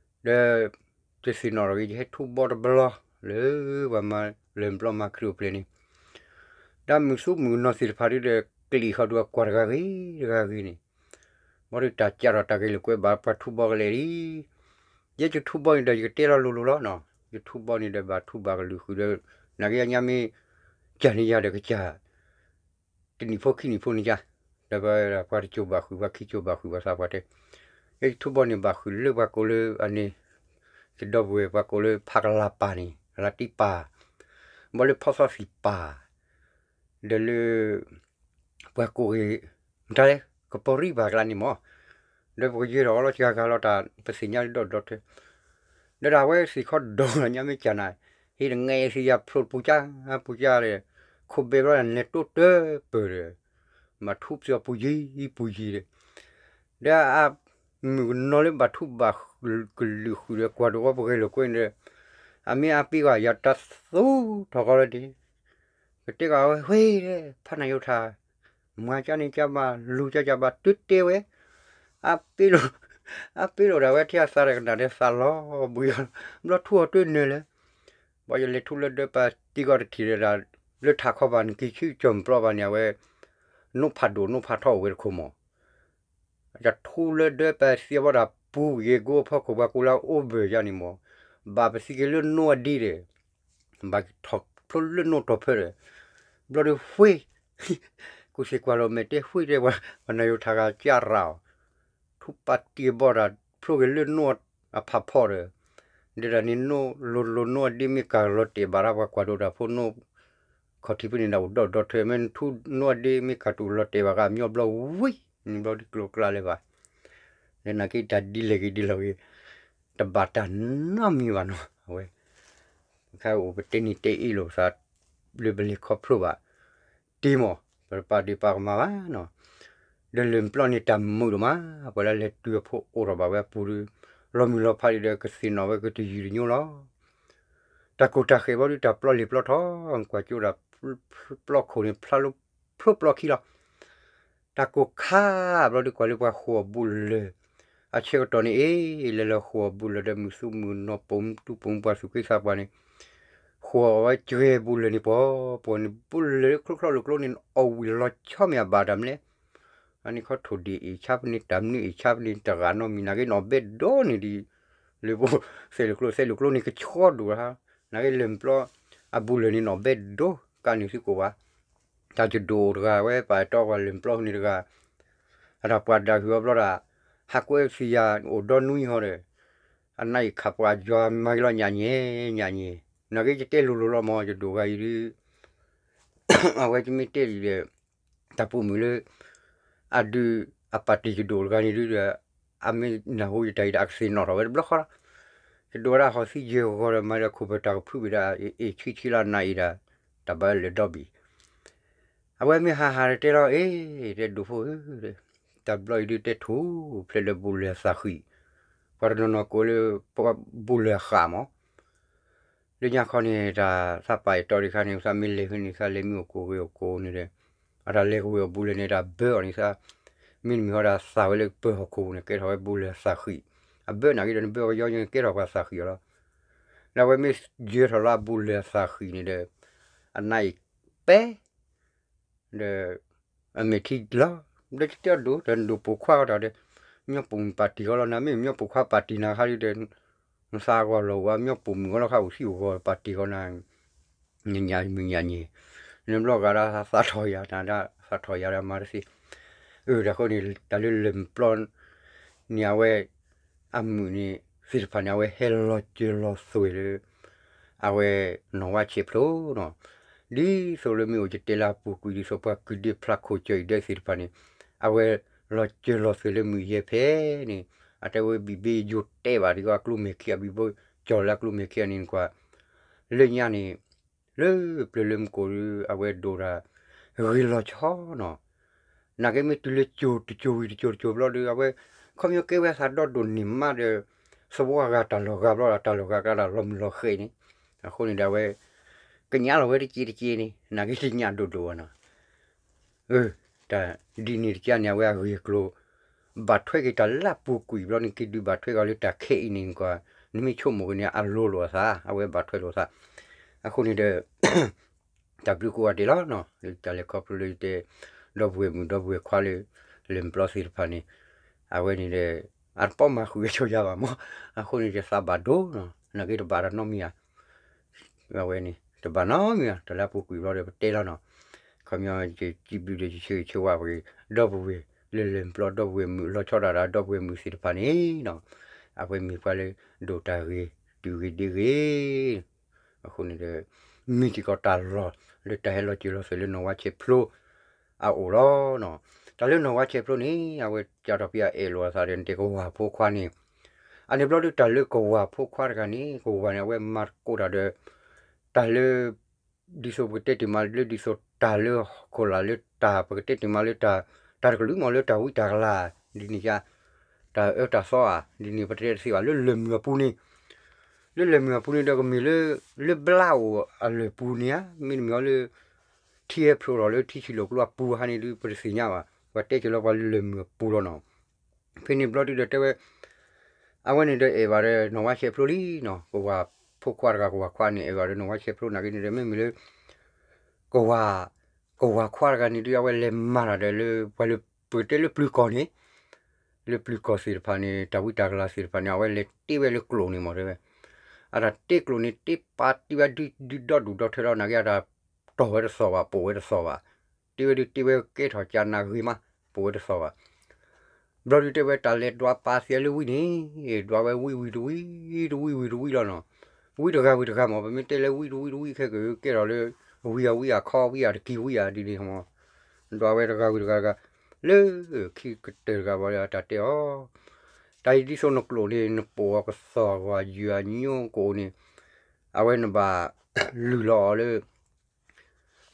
ယသ့ၣ်နီၣ်ထီၣ်က့ၤ ယဟဲထူဘီတဘျီ လၢပှၤမၤလၢၢ်ပျီမၤခရံာ်အိၣ်ဖျဲၣ်န့ၣ် ဒီးမုၢ်သူမုၢ်နီၢ်သ့ၣ်တဖၣ်ဒုဒီး ကျံးဃီဒုအကွၢ်တဂၤဂ့ၤတဂၤဂ့ၤန့ၣ် ဘၣ်ဒီးတၢ်ကးထီၣ်တၢ်ဂ့ၤလိာ်ကွဲဘၣ် ပှၤထူဘီကလဲာ်လံ ယဲယထူဘီန့ၣ်ဒီး ယကတဲလီၤလိၤလိၤလီၤနီၤ ယထူဘီန့ၣ်ဒီး ဘၣ်ထူဘၣ်ကလုာ်ဃုာ်ဒီး နာ်က့အညါမ့ၢ် ကၢ်န့ၢ်ယၤဒီးကစၢ် တနံၣ်ဖိခံနံၣ်ဖိန့ၣ်ယါ ဒီးပှၤတစိၤဘၣ်ဃုာ် ပှၤခံစိၤဘၣ်ဃုာ် ပှၤသးပှၢ်တဲ ယထူဘီန့ၣ်ဘၣ်ဃုာ်လၢပှၤကိးလၢအန့ၣ် ယဒီပုၢ်ဝဲၢ်ပှၤကိးလၢဖးကလၤပၢ်န့ၣ် အလၤတံပၢ် ဘၣ်လၢဖီသီသံၣ်ပၢ် ဒီးလၢ ပှၤကိးဂ့ၤ မတၤလဲၣ် ကပီၤရံပၢ်ကျါန့ၣ်မး ဒီးပကယဲၢ်ထီၣ်အီၤလီၤ စှၤဂၤလီၤတၢ် ပသ့ၣ်ညါဒီးဒီးထဲ ဒီးဒၣ်ဝဲသ့ၣ်ခီဒီးညါမ့ၢ်ကၢ်နၤ ဟ့ၣ်တငဲးသ့ၣ်ယၤဖျိးပူၤကၢ် ပူၤကၢ်ဒီး ခိၣ်ဘဲဘျီန့ၣ် လဲၤတိၢ်တၢပၢၢ်ဒီး ဘၣ်ထူပျီပူၤယံၤပူၤယံၤဒီး ဒီးအမုၣ်ကနီၤလၢဘၣ်ထူဘၣ်ကလုာ်ဃုာ်ဒီး ကွၢ်ဒိၣ်ဝဲပဂဲၤလိာ်ကွဲန့ၣ်ဒီး အမ့ၢ်အပ့ၤကွၢ်ယၤတၢ်သူထီၣ်ကီလၢဒ့ ကတဲကီးဝဲ ဝ့ၢ် ဖးနၢ်ယိၤထၣ် မၤကၠါန့ၣ်ကၠါဘၣ် လူၤကၠါကၠါဘၣ် တုၤတဲဝဲ အပ့ၤလိာ် အပ့ၤလိာ်ဒၣ်ဝဲထဲအသးတကနၣ်ဒီးသးလီၤဘှံးအီၤ ဘျီထူအီၤတနၢၤလၢ ဘၣ်ယလဲၤထူလၢဒၢပာ်တံၢ်ဂီၢ်တထံၣ်ဒီး လၢထးခီဘၣ်နက့ၤဆူကၠီၣ်ပျီဘၣ်န့ၣ် အဝဲ နိၣ်ဖးဒိၣ်နိၣ်ဖးထီအိၣ်ဝဲတခိၣ်မး, တၢ်ထူလၢဒၢပသံအဘီတၢ်ပူၤဂ့ၤကိးအဖီခိၣ်ပှၤကိးလၢအအိၣ်ဘၢၣ်ယါန့ၣ်မး, ဘၣ်ပသံက့ၤလၢနိၣ်အဒ့ဒီး, ဘၣ်ထီၣ်ဖျိလၢနိၣ်တီၢ်ဖၢဒီး, ဘျီဒီးဝ့ၢ်, ကူစ့ၢ်ကွၢ်လီၤမဲာ်တဲဝ့ၢ်တဲပှၤ, ပှၤနၢ်ယိၤထါဂၤကၢ်ရၤအီၤ, ထူပာ်တံၢ်အဘီတၢ်ဖျိက့ၤလၢနိၣ်အဖးဖီဒီး, ဒ်ဒၣ်န့ၣ်နိၣ်လိၤလိၤနိၣ်အဒ့မ့ၢ်ကၤလီၤတဲာ်ဘၣ်ဒၣ်ပှၤကွၢ်ဒိၣ်တၢ်ဖိနိၣ် ခီၣ်ထံးဖဲန့ၣ်ဒၣ်အိၣ်ဒီးဒီထၢ မ့ၢ်ထူနိၣ်အဒ့မ့ၢ်ကၤတူၢ်လီၤတဲာ်ဘၣ်ဃး မညီဘျီဝံၤန့ၣ်ဘျီဒ်ကျိၤကျါလၢၤဘၣ်, လၢနာ်က့တၢ်ဒ်လဲၣ်ဂ့ၤဒ်လဲၣ်ဂ့ၤ, တဘၣ်တၢ်နီတမံၤဘၣ်နီၤ အဝဲ, ခါအိၣ်ပတဲနံၤတဲအ့ၣ်လိာ်ပသး, လၢပလဲၤခီဖျိဘၣ်, တ့မး, ပတပာ်ဒ့ၣ်ပာ်ကမၣ်ဘၣ်နီၤ, ဒီးလၢၢ်ပျီန့ၣ်တၢ်မုာ်ဒိၣ်မး, ပှၤလၢလဲၤတုၤအဖိအိၣ်ထီၣ်ဘၣ်ဝဲအပူၤဒီး, လီၤမုၢ်လီၤဖးဒံးဒီးကသ့ၣ်နီၣ်ဝဲကတယုၢ်တညိလီၤ တၢ်ကိၢ်တၢ်ဃဲၤဘျီဒုးတၢ်ပျီလံာ်ပျီထီ, ကွၢ်ကၠိဒၣ်, ပျီခိၣ်န့ၣ်ဖျါလၢ, ဖျိပျီခံလီၤ, တၢ်ကိၢ်ခါဘျီဒုးကွၢ်လၢပှၤဃိာ်အဘူးလၢၢ်, အဆၢကတီၢ်န့ၣ်အ့ၣ် လဲၤလၢဃိာ်အဘူးလၢၢ်ဒီးမုၢ်သူမုၢ်နီၢ်ပိာ်မုၣ်တူပိာ်မုၣ်ပှၤသူၣ်က့သးပှၢ်န့ၣ်, ဃိာ်အဝဲကဲဘူးလၢၢ်န့ၣ်ပှၤ, ပှၤန့ၣ်ဘူးလၢၢ်လၢချိၣ်ချီၣ်လိာ်ကျိန့ၣ် အီၣ်ဝံၤလီၤဆီမ့ၢ်အဘၣ်တၢ်မနုၤလဲၣ် အန့ၣ်ခီထိၣ်ဒ့ၣ်အ့ၣ်ဆါဖဲန့ၣ် တၢ်မနုၤအ့ၣ်ဆါဖဲန့ၣ် တဂၤနီတမံၤ နာ်က့နီၢ်ဘဲဒိၣ်န့ၢ်ဒံး, လၢပှၤသဲးလိာ်ကျိ သဲးလိာ်ကျိန့ၣ်ကဆှီဒိၣ်လီၤ, နာ်က့လၢၢ်ပျီ, အဘူးလၢၢ်န့ၣ်နီၢ်ဘဲဒိၣ်ကါန့ၣ်သုကိးဘၣ်, တၢ်ယဒိၣ်တဂၤဝဲပာ်တီပှၤလၢၢ်ပျီန့ၣ်တဂၤ, အတၢ်ပှၤဒၣ်ဟုၣ်အီၤဘျီဒၣ်, ဟးကွဲးသံယၤအိၣ်ဒီနွံဟီဒီး, အနၢ်အ့ၣ်ခးပှၤယွၤမၤက့ၤလီၤညၣ်ညဲ, ညၣ်ညဲ, နာ်က့ယတဲလိၤလိၤလီၤမး ယဒိၣ်ဂၤအံၤဒုး အဝဲကမ့ၢ်တဲလံဒီး, တၢ်ပိာ်မုၣ်လၢ, အဒုး, အပာ်တ့ၢ်ယဒိၣ်တဂၤန့ၣ်ဒုးဒီး, အမ့ၢ်နၢ်ဟူယတၢ်အံၤဒီးအကသ့ၣ်နီၣ်ထီၣ်ဝဲတဘျီဃီလီၤ, ယဒိၣ်ဝဲဒၣ်ဟီၣ်သံယဲၢ်ဂီၤဒီးမၤဒီးခိၣ်ပၢၢ်တၢ်ကဖုဘ့ၣ်ဒီး အ့ၣ်ဆံဆံလၢအနၢ်အ့ၣ်ဒီး, တၢ်ဘၣ်လၢာ်ဒီဘ့ၣ် အဝဲမ့ၢ်ဟးဟးဒီးတဲလီၤ အ့ၣ် တဲဒိၣ်ဖိဧၢ, တၢ်ဘျီအံၤဒုးတဲထူၣ်ဖျဲးလၢဘူးလၢၢ်အသးဃံၣ်, ပှၤတနီၤနီၤကိးလၢ, ဘူးလၢၢ်အဃၣ်မး, လၢညါခီန့ၣ် တၢ်သးပာ်အဲၣ်တီဒံးခါန့ၣ် သးမ့ၢ်လဲၤဖဲန့ၣ် သးလဲၤမ့ၢ်အိၣ်ကိၢ်ဂ့ၤအိၣ်ကိၢ်န့ၣ်ဒီး, အတၢ်လဲၤကဝ့ၤအဘူးလၢၢ်န့ၣ် တၢ်ဘၢအီၤန့ၣ်သး, မ့တမ့ၢ်ဟီဒၣ်သးဝဲလၢပၢၤဟီၣ်ခိၣ်န့ၣ် ကဲထီၣ်ဝဲဘူးလၢၢ်အသးဃံၣ်, အဘၢနာ်က့ဒီးနဘၢအီၤကယီကဲထီၣ်ပှၤသးဃံၣ်အီၤလီၤ, ဒီးအဝဲမ့ၢ်ယဲၤထီၣ်လၢအဘူးလၢၢ်အသးဃံၣ်န့ၣ်ဒီး, အနၢ်အ့ၣ်ပဲ ဒီး, အမဲာ်ထံလီၤ, ဒီးတဲအဒိၣ် တၢ်ဒိၣ်ပိာ်ခွါအီၤတၢ်ဒီး, မညီပိာ်မုၣ်ပာ်တ့ၢ်ဃီလီၤ နမ့ၢ်မညီပိာ်ခွါပာ်တ့ၢ်နၤခါဒီး, နသးအဂီၢ်လီၤဝဲ မညီပိာ်မုၣ်အီၤလီၤခါအိၣ်သံအိၣ်ဂီၤပာ်တ့ၢ်ဃီနၤ, ညါညါမုၢ်ညါညါ, နဘျီဂၤဒီးသးထီၣ်ယၤနၤဒီး သးထီၣ်ယၤဒီးမၤတသ့, အၢ တၢ်ဃိန့ၣ် တၢ်လၢလၢၢ်မုၢ်ပျီ န့ၣ်အဝဲ, အမုၣ်န့ၣ် သ့ၣ်တဖၣ်န့ၣ် အဝဲဟဲလီၤစၢၤလီၤသွဲၣ်လၢ, အဝဲ, နီၢ်ဝါဆဲးဖျိနီၤ, ဒ်သိးလၢမ့ၢ်အိၣ်ယတဲလၢအပူၤကွံာ် ဒ်သိးပှၤကုၢ်ဒ့ဖျါခိၣ်ကၠီအံၤဒဲသ့ၣ်တဖၣ်န့ၣ်, အဝဲ, လီၤစၢၤလီၤသွဲၣ်လၢမုၢ်ယဲၢ်ဖဲန့ၣ်, အတဲဝဲဘံၣ်ဘ့ယိၤတဲဘၣ်ဒ်အကျိမ့ၢ်ခံ အဘံၣ်ဘ့ကၠီလၢအကျိမ့ၢ်ခံန့ၣ်နကွၢ်, လၢညါန့ၣ်, လၢပျၢၤလၢမူခိၣ်ဒီး အဝဲဒိၣ်တၢ်, ဂ့ၤလီၤဆီနီၤ, နာ်က့မ့ၢ်တုၤလၢကၠိၤတကၠိၤဝံၤတကၠိၤတကၠိၤဘျီဒီး အဝဲ, ခီပညီကဲဝဲသးဒီဒိၣ်န့ၢ်မးဒီး, သဝီဂၤတၢ်လီၢ်ဂၤဘျီဒီးတၢ်လီၢ်ဂၤကဒီးလီၤမုၢ်လီၤဃဲၤန့ၣ်, အဃိန့ၣ်ဒီးအဝဲ, ကညးလီၤဝဲတက့ၢ်တက့ၢ်န့ၣ် နာ်က့တညးဒိၣ်ဒိၣ်ဘၣ်နီၤ အၢ, တၢ်ဒ်န့ၣ်တက့ၢ်န့ၣ် အဝဲအဂ့ၢ်အကျိၤ, ဘၣ်ထွဲက့ၤတၢ်လၢအပူၤကွံာ်ဘျီန့ၣ် က့ၤဒုးဘၣ်ထွဲက့ၤလၢတၢ်ခဲအံၤန့ၣ်ကွၢ်, နမ့ၢ်ဆိကမိၣ်က့ၤန့ၣ် အလိၤလိာ်အသး အဝဲဘၣ်ထွဲလိာ်သး, အဃိန့ၣ်ဒီး တၢ်ဘျုးကိးဂၤဒဲးလီၤနီၤ လၢတၢ်လဲၤခီဖျိလၢယတဲ, ဒီပုၢ်ဝဲၢ်မုၣ်ဒီပုၢ်ဝဲၢ်ခွါလၢ, လၢၢ်မုၢ်ပျီသ့ၣ်တဖၣ်န့ၣ်, အဝဲန့ၣ်ဒီး, အတပီၢ်မၤဃုာ်ဝဲဆိယၤဘၣ်မး, အဃိန့ၣ်ယသးဘၣ်ဒိနီၤ နာ်က့တဘၣ်တၢ်နီတမံၤဧါ အဝဲန့ၣ် တဘၣ်နီတမံၤဧါ တၢ်လၢအပူၤကွံာ်ဘျီဒီးပတဲလီၤနီၤ, ခီပညီယစံးဘျုးဒီးယဆၢဂ့ၤဆၢဝါပှၤဂ့ၤ, ဒီပုၢ်ဝဲၢ်, လၢလၢၢ်မုၢ်ပျီဒီပုၢ်ဝဲၢ်မုၣ်လီၤဆီဒၣ်တၢ်ဒီပုၢ်ဝဲၢ်မုၣ်သ့ၣ်တဖၣ်န့ၣ်နီၤ, အဝဲမ့ၢ်ပှၤလၢ, ဒိၣ်တၢ်ဂ့ၤ, တုၤဂ့ၤဒ့ဂ့ၤ အဃိန့ၣ်ဒီး, မ့ၢ်စ့ၢ်ကီးတၢ်လီၢ်, လၢတၢ်ဟဲလီၤစၢၤလီၤသွဲၣ်လၢနီၢ်ဝါဆဲးဖျိ, အအိၣ်လီၤနီၤ, တၢ်လၢနီၢ်ဝါဆဲးဖျိန့ၣ် အဝဲကၢ်ထီၣ်ဖဲအအဲၣ်လိာ်အသးဒီး နတဲကဝၢ်ဖိခွါန့ၣ်, အန့ၣ်ဘျီဒုးတၢ်လၢကဝၢ်ဖိခွါတဂၤန့ၣ် ကဝၢ်န့ၣ် အဝဲမၤသကိးတၢ်ဒီး, တၢ်လၢ ဒ်သိးပကတဲတ့ၢ်မးလၢဒ်သိးတၢ်လၢဟီၣ်ခိၣ်လာ်လၢတၢ် ပကတဲတ့ၢ်မးလၢတၢ်, တၢ်တကလုာ်မးလၢတၢ်ဝံတၢ်ကလၤ, ဒ်န့ၣ်ယါ, တၢ်အၢတၢ်သီဧါ, ဒ်န့ၣ်ပတဲတသ့ဘၣ် လၢလၢၢ်မုၢ်အပူၤန့ၣ်, လၢလၢၢ်မုၢ်အပူၤန့ၣ်ဒီးကမ့ၢ်လၢ, လၢဘျါအိၣ်အလၢၢ်ပူၤန့ၣ်ဧါ, မ့တမ့ၢ်အီၤလၢ ထံဟဲဖျိးထီၣ်လၢထံဆံးလိာ်ကျိအပူၤဟါန့ၣ်ဒုး ပတသ့ၣ်ညါဘၣ်, ပှၤတဲက့ၤလီၤပှၤလၢလၢၢ်မုၢ်အပူၤလီၤနီၤ. ဖဲန့ၣ်ဘျီဒုးဒီးတဲဝဲ, အဝဲန့ၣ်ဒီးအဲၣ်ဘၣ်ဒီးနီၢ်ဝါဆဲးဖျိလံနီၤ, ကဝၢ်ဖိခွါတဂၤ ကဝၢ်ခွါန့ၣ် အဲၣ်ဘၣ်ဒီးနီၢ်ဝါဆဲးဖျိနာ်က့န့ၣ်ဒီး မ့မ့ၢ်လၢ ကဝၢ် ကဝၤခွါတဂၤန့ၣ်ဒုး အဝဲလဲၤမၤတၢ်ဒီးလၢ ပှၤလၢပကတဲလၢပျုၤကီၢ်န့ၣ်, လၢပျုၤကီၢ်သ့ၣ်တဖၣ်န့ၣ် တၢ်ဝံတၢ်ကလၤသ့ၣ်တဖၣ်န့ၣ် အဝဲလဲၤတ့ဝဲလၢကျိာ်န့ၣ်မးတဲဝဲ, အတၢ်တ့ကျိာ်န့ၣ် တ့ပာ်တံၢ်ဝဲဒုးဒုးဒီဒူၣ်ဒီထၢဒီး နာ်က့အတၢ်တီၢ်ဝဲတသီၣ်ဘၣ် ပိာ်ဝဲတသီၣ်ဘၣ်, တ့ဝဲဒုးတ့ဝဲကဲထီၣ်ကၢနးဂ့ၤမး ပိာ်ဝဲတသီၣ်ဘၣ် ဘျီဒုးတဲဝဲတၢ်လဲၤဒွးပာ်သ့လၢဝံန့ၣ်, ဒွးဝဲဝံဝံတဝံ, တဝံဝံတဝံလီၤနီၤ, ဝံတဂၤဝံတဂၤမး ပမ့ၢ်တဲလၢဝံတဝံတဝံခဲကကဲထီၣ်လၢ ဝံအဝံအခီဝံအတကံၢ်ဝံအဒ်န့ၣ်မး, ဒွးဝဲတဂၤဝံတဂၤတဂၤ, လၢခံကတၢၢ်တဂၤဘၣ်လၢအတၢ်တဲအီၤ, တၢ်အံၤဒ်သိးနကျိာ်န့ၣ် နပိာ်အီၤကသီၣ်ဂီၤယုၢ်အညိကအိၣ်န့ၣ်, အဝဲနဘၣ်လုၢ်လီၤအီၤလၢ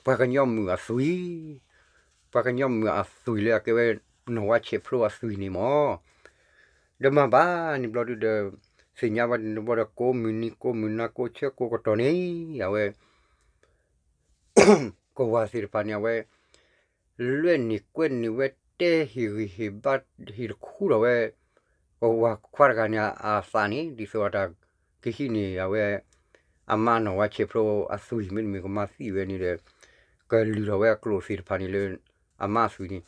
ပှၤကညီမုၣ်အသွံၣ်, ပှၤကညီမုၣ်အသွံၣ်လၢအကဲဝဲ နီၢ်ဝါဆဲးဖျိအသွံၣ်န့ၣ်မး, ဒီးမၤဘၣ်န့ၣ်ဘျီဒုဒီး သ့ၣ်ညါဘၣ်န့ၣ်ဘျီဒီး ကိးမုၢ်နံၤကိးမုၢ်နၤကိးဆၢကိးကတီၢ်န့ၣ် အဝဲ ကဝၤသ့ၣ်တဖၣ်န့ၣ် အဝဲ လွဲၢ်န့ၢ်ကွဲန့ၢ်ဝဲတဲဟ့ၣ်ဂံၢ်ဟ့ၣ်ဘါ ဟ့ၣ်တခူထီၣ်ဝဲ ကဝၤခွါတဂၤန့ၣ်အသးန့ၣ် ဒ်သိးအတၢ်ကဟံးန့ၢ်အဝဲ အမါနီၢ်ဝါဆဲးဖျိအသွံၣ် မ့တမ့ၢ်ကမၤသံဝဲန့ၣ်ဒီး ကလုၢ်ထီၣ်ဝဲအကျိာ်သ့ၣ်တဖၣ်န့ၣ်လၢ အမါအသွံၣ်န့ၣ်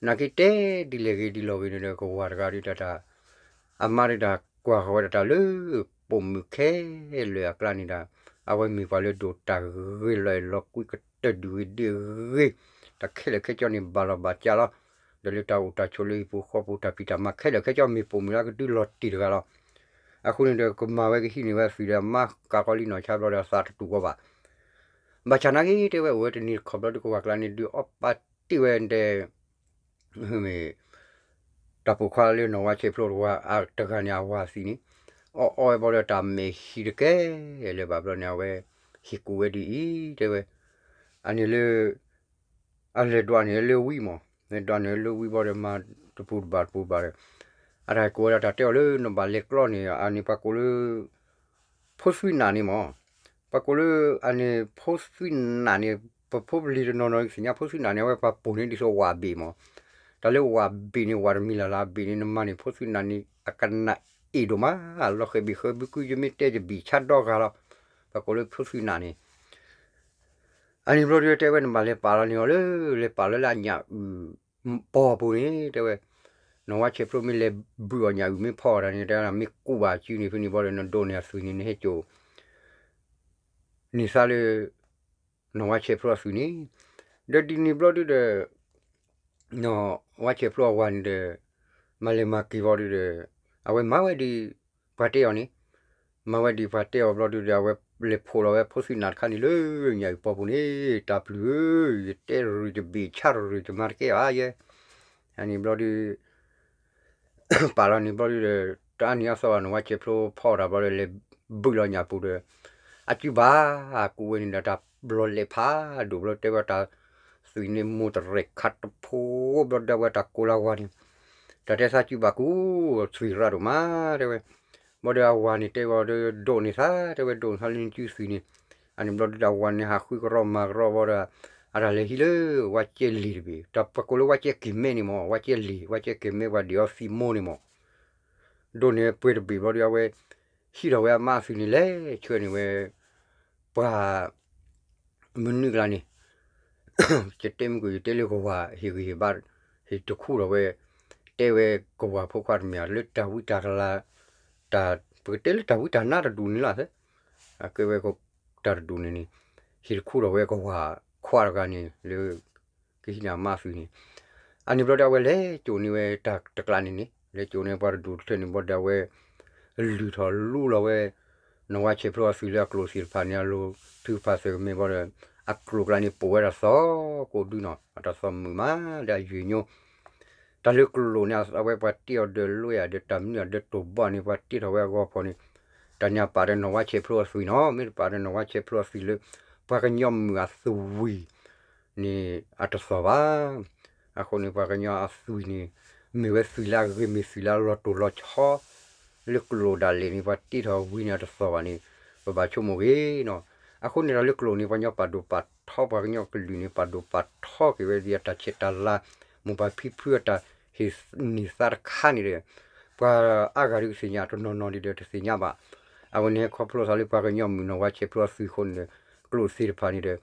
နာ်က့တဲဒ်လဲၣ်ဂ့ၤဒ်လဲၣ်ဂ့ၤန့ၣ်ဒီး ကဝၤတဂၤဒုးတၢ် အမါဒုးတၢ်ကွၢ်ဃီၤဝဲဒၣ်တၢ်လၢ ပိာ်မုၣ်ခဲလၢာ်အကျါန့ၣ်ဒီး အဝဲမ့ၢ်ပှၤလၢဒိၣ်တၢ်ဂ့ၤလီၤအဲၣ်လီၤကွံကတၢၢ်ဒုၣ်ဂ့ၤဒ့ၣ်ဂ့ၤ တၢ်ခဲလၢာ်ခဲကၠီန့ၣ်ဘၣ်လီၤဘၣ်ကၢလီၤ, ဒီးလၢတၢ်အိၣ်တၢ်ဆိးလၢဟံၣ်ပူၤဃီပူၤတၢ်ဖံးတၢ်မၤခဲလၢာ်ခဲကၠီမ့ၢ်ပိာ်မုၣ်လၢကဒုလီၤတံၢ်တဂၤလီၤ. အဃိန့ၣ်ဒီး ကမၤဝဲကဟံးန့ၢ်ဝဲအသွံၣ်ဒီး အမါကးကီလံနီၢ်ဆါဘျီဒီး အသးတတူၢ်ဃီဘၣ် ဘၣ်ဆၣ်နာ်က့တဲဝဲအိၣ်ဝဲတနံၤတခီဘျီဒုး ကဝၤကျါန့ၣ် ဒုးအီၣ်ပာ်တ့ၢ်ဝဲဒဲး မ့ၢ် တၢ်ပိာ်ခွါလၢနီၢ်ဝါဆဲးဖျိတဝၤတဂၤန့ၣ် အဝၤသံးန့ၣ် အီၣ်အီၣ်ဝဲဘျီဒီး တၢ်မဲာ်ဟံးတကဲလၢၤဘၣ်ဘျီန့ၣ် အဝဲဟ့ၣ်ကူၣ်ဝဲဒ်အံၤ တဲဝဲ အန့ၣ်လၢ အလဲၤဒွးန့ၣ်လၢဝံမး လဲၤဒွးန့ၣ်လၢဝံဘျီဒီး မၤတပူၤတဘၣ်တပူၤဘၣ်ဒီး အတၢ်ဟဲကိးဝဲဒၣ်တၢ်တဲအီၤလၢ နဘၣ်လဲၤကျီန့ၣ် အန့ၣ်ပှၤကိးလၢ ဖိသွံနးန့ၣ်မး, ပှၤကိးလၢ အန့ၣ်ဖိသွံနးန့ၣ် ပဖိပလံၤတနီၤနီၤသ့ၣ်ညါ ဖိသွံနးန့ၣ် အဝဲပှၤပိာ်န့ၢ်ဒ်သိးဝၣ်ဘ့ၣ်မး, တၢ်လၢဝၣ်ဘ့ၣ်န့ၣ် ဝၣ်တမံၤလၢ်လၢ် အဘ့ၣ်န့ၣ် နမၤန့ၣ် ဖိသွံနးန့ၣ် အကနၣ်အ့ၣ်ဒိၣ်မး, လီၤဃဲၤဘ့ၣ်ဃဲၤဘုကု ယမ့ၢ်တဲယဘံၣ်ဆါဒီဂၤလီၤ, ပှၤကိးလၢဖိသွံနးန့ၣ် အန့ၣ်ဘျီဒုးတဲဝဲ နဘၣ်လဲၤပာ်လီၤန့ၢ်အီၤလၢ လဲၤပာ်လီၤလၢအညၣ်အုၣ်ပီၢ်ပူၤန့ၣ် တဲဝဲ, နီၢ်ဝါဆဲးဖျိမ့ၢ်လဲၤဘုၣ်အီၤညၣ်အုၣ်မ့ၢ်ဖီအီၤတၢ်န့ၣ် တဲဝဲဒၣ် မ့ၢ်ကူးဘၣ်စုန့ၣ် ဖဲန့ၣ်ဘျီဒီး နဒိးန့ၢ်အသွံၣ်န့ၣ် နဟဲစိာ် န့ၢ်သါလၢ နီၢ်ဝါဆဲးဖျိအသွံၣ်န့ၣ်, ဒီးဒ်န့ၣ်ဘျီဒုဒီး နီၢ်ဝါဆဲးဖျိအဝၤန့ၣ်ဒီး မၤလဲၤမၤက့ၤဘျီဒုဒီး အဝဲမၤဝဲဒ်ပှၤတဲအီၤန့ၣ်, မၤဝဲဒ်ပှၤတဲအီၤဘျီဒုဒီး အဝဲလဲၤဖိးလီၤဝဲဖိသွံနးတခါန့ၣ်လၢညၣ်အုၣ်ပီၢ်ပူၤန့ၣ်, တၢ်ပျုၢ်ဧၢ, ယတဲတရူၢ်ယဘ့ၣ်ဆါတရူၢ် ယမၤတကဲဘၣ်ယဲ, အန့ၣ်ဘျီဒု ပာ်လီၤန့ၣ်ဘျီဒုဒီး တအါနံၤအသီဘၣ် နီၢ်ဝါဆဲးဖျိဖီအီၣ်တၢ်ဘျီဒီး လဲၤဘုၣ်လီၤညၣ်ပူၤဒီး အစုဘၣ် ကူးဝဲန့ၣ်ဒီး တၢ်ဘျီလဲၤဖးဒိၣ်ဘျီ တဲဝဲတၢ်သွံၣ်န့ၣ် မိၢ်တရဲၣ်ခါတဖိဘျီ ဒီးဝဲတၢ်ကိးလၢဝၤန့ၣ် တၢ်တဲသးစုဘၣ်ကူး သွံၣ်ရၣ်ဒိၣ်မး တဲဝဲ, ဘျီဒီးအဝၤန့ၣ်တဲဝဲဒီး ဒိးန့ၢ်သါ တဲဝဲ ဒိးန့ၢ်သါလၢနစုသွံၣ်န့ၣ်, အန့ၣ်ဘျီဒုဒီးအဝၤန့ၣ် ဟးဃုကရီမၤကရီဘျီဒီး အတၢ်လဲၤဟံးလၢ ဝါကဲလ့ၤတဘ့ၣ် တၢ်ပှၤကိးလၢဝါကဲက့ၤမဲန့ၣ်မး ဝါကဲလ့ၤ ဝါကဲက့ၤမဲ ပှၤဒံးအီသံးမိၢ်န့ၣ်မး ဒိးန့ၢ်ပှဲၤတဘ့ၣ်ဘျီဒီး အဝဲ ဟံးထီၣ်ဝဲအမါအသွံၣ်န့ၣ် လဲၤဆှၢန့ၢ်ဝဲ ပှၤ မနုၤကျါန့ၣ် ယတဲမုၢ်ကီၢ် ယတဲလၢကဝၤ ဟ့ၣ်ဂံၢ်ဟ့ၣ်ဘါ ဟ့ၣ်တခူထီၣ်ဝဲ တဲဝဲကဝၤဖိခွါတမ့ၢ်ဧါ လၢတၢ်ဝံတၢ်ကလၤ တၢ် ပကတဲလၢတၢ်ဝံတၢ်နါတဒူၣ်န့ၣ်လီၤ အကဲဝဲတၢ်တဒူၣ်န့ၣ်န့ၣ် ဟ့ၣ်တခူထီၣ်ဝဲကဝၤခွါတဂၤန့ၣ်လၢ ကဟံးန့ၢ်အမါအသွံၣ်န့ၣ် အန့ၣ်ဘျီဒီး အဝဲလဲၤကိာ်န့ၢ်ဝဲတၢ်တကျးန့ၣ်န့ၣ် လဲၤကိာ်န့ၢ်ပှၤတဒူၣ်တထၢန့ၣ်ဘျီဒီး အဝဲ လုၢ်ထီၣ်လူလီၤဝဲ နီၢ်ဝါဆဲးဖျိအသွံၣ်လၢအကျိာ်သ့ၣ်တဖၣ်န့ၣ် အလိၤထုကဖၣ်သၢၣ်ကမဲာ်ဘျီဒီး အကျိာ်ကျါန့ၣ် ပိာ်ဝဲဒၣ်သီကိးဒုနီၤ အတၢ်သီမုာ်မး ဒီးအယုၢ်ညိ တၢ်လၢကျိာ်န့ၣ် အဝဲပှၤတ့အီၤဒီးလွဲၢ်ဧါ ဒီးတၢ်မနုၤဧါ ဒီးတိာ်ဘီန့ၣ် ပှၤတ့ထီၣ်ဝဲအဂီၢ်ဖီၣ်န့ၣ် တၢ်န့ၣ်အပာ်ဒီးနီၢ်ဝါဆဲးဖျိအသွံၣ်နီၤ မ့ၢ်တပာ်ဒီးနီၢ်ဝါဆဲးဖျိအသွံၣ်လၢ ပှၤကညီမုၣ်အသွံၣ်န့ၣ် အတသီၣ်ဘၣ်. အဃိန့ၣ် ပှၤကညီအသွံၣ်န့ၣ် မ့ၢ်ဝဲသွံၣ်လၢအဂ့ၤ မ့ၢ်သွံၣ်လၢအလီၤတိၢ်လီၤဆီ လၢကျိာ်ဒၣ်လဲာ်န့ၣ် ပှၤတ့ထီၣ်ဝံၤန့ၣ် အတသီၣ်ဘၣ်န့ၣ် ပဘၣ်ဆိကမိၣ်ဂ့ၤနီၤ. အဃိန့ၣ်ဒီးလၢကျိာ်န့ၣ် ပှၤကညီပာ်ဒိၣ်ပာ်ထီ ပှၤကညီကလုာ်န့ၣ် ပာ်ဒိၣ်ပာ်ထီက့ၤဝဲဒ်အတၢ်ဆဲးတၢ်လၤ မိၢ်ပၢ်ဖံဖုအတၢ်ဟ့ၣ်န့ၢ်သါတခါန့ၣ်ဒီး ပှၤအါဂၤဒုးကသ့ၣ်ညါ တနီၤနီၤဒ်ဒီးတသ့ၣ်ညါဘၣ်. အဝဲန့ၣ်ခီဖျိသးလၢပှၤကညီမုၣ်နီၢ်ဝါဆဲးဖျိအသွံၣ်အဃိန့ၣ်ဒီး ကျိာ်သ့ၣ်တဖၣ်န့ၣ်ဒီး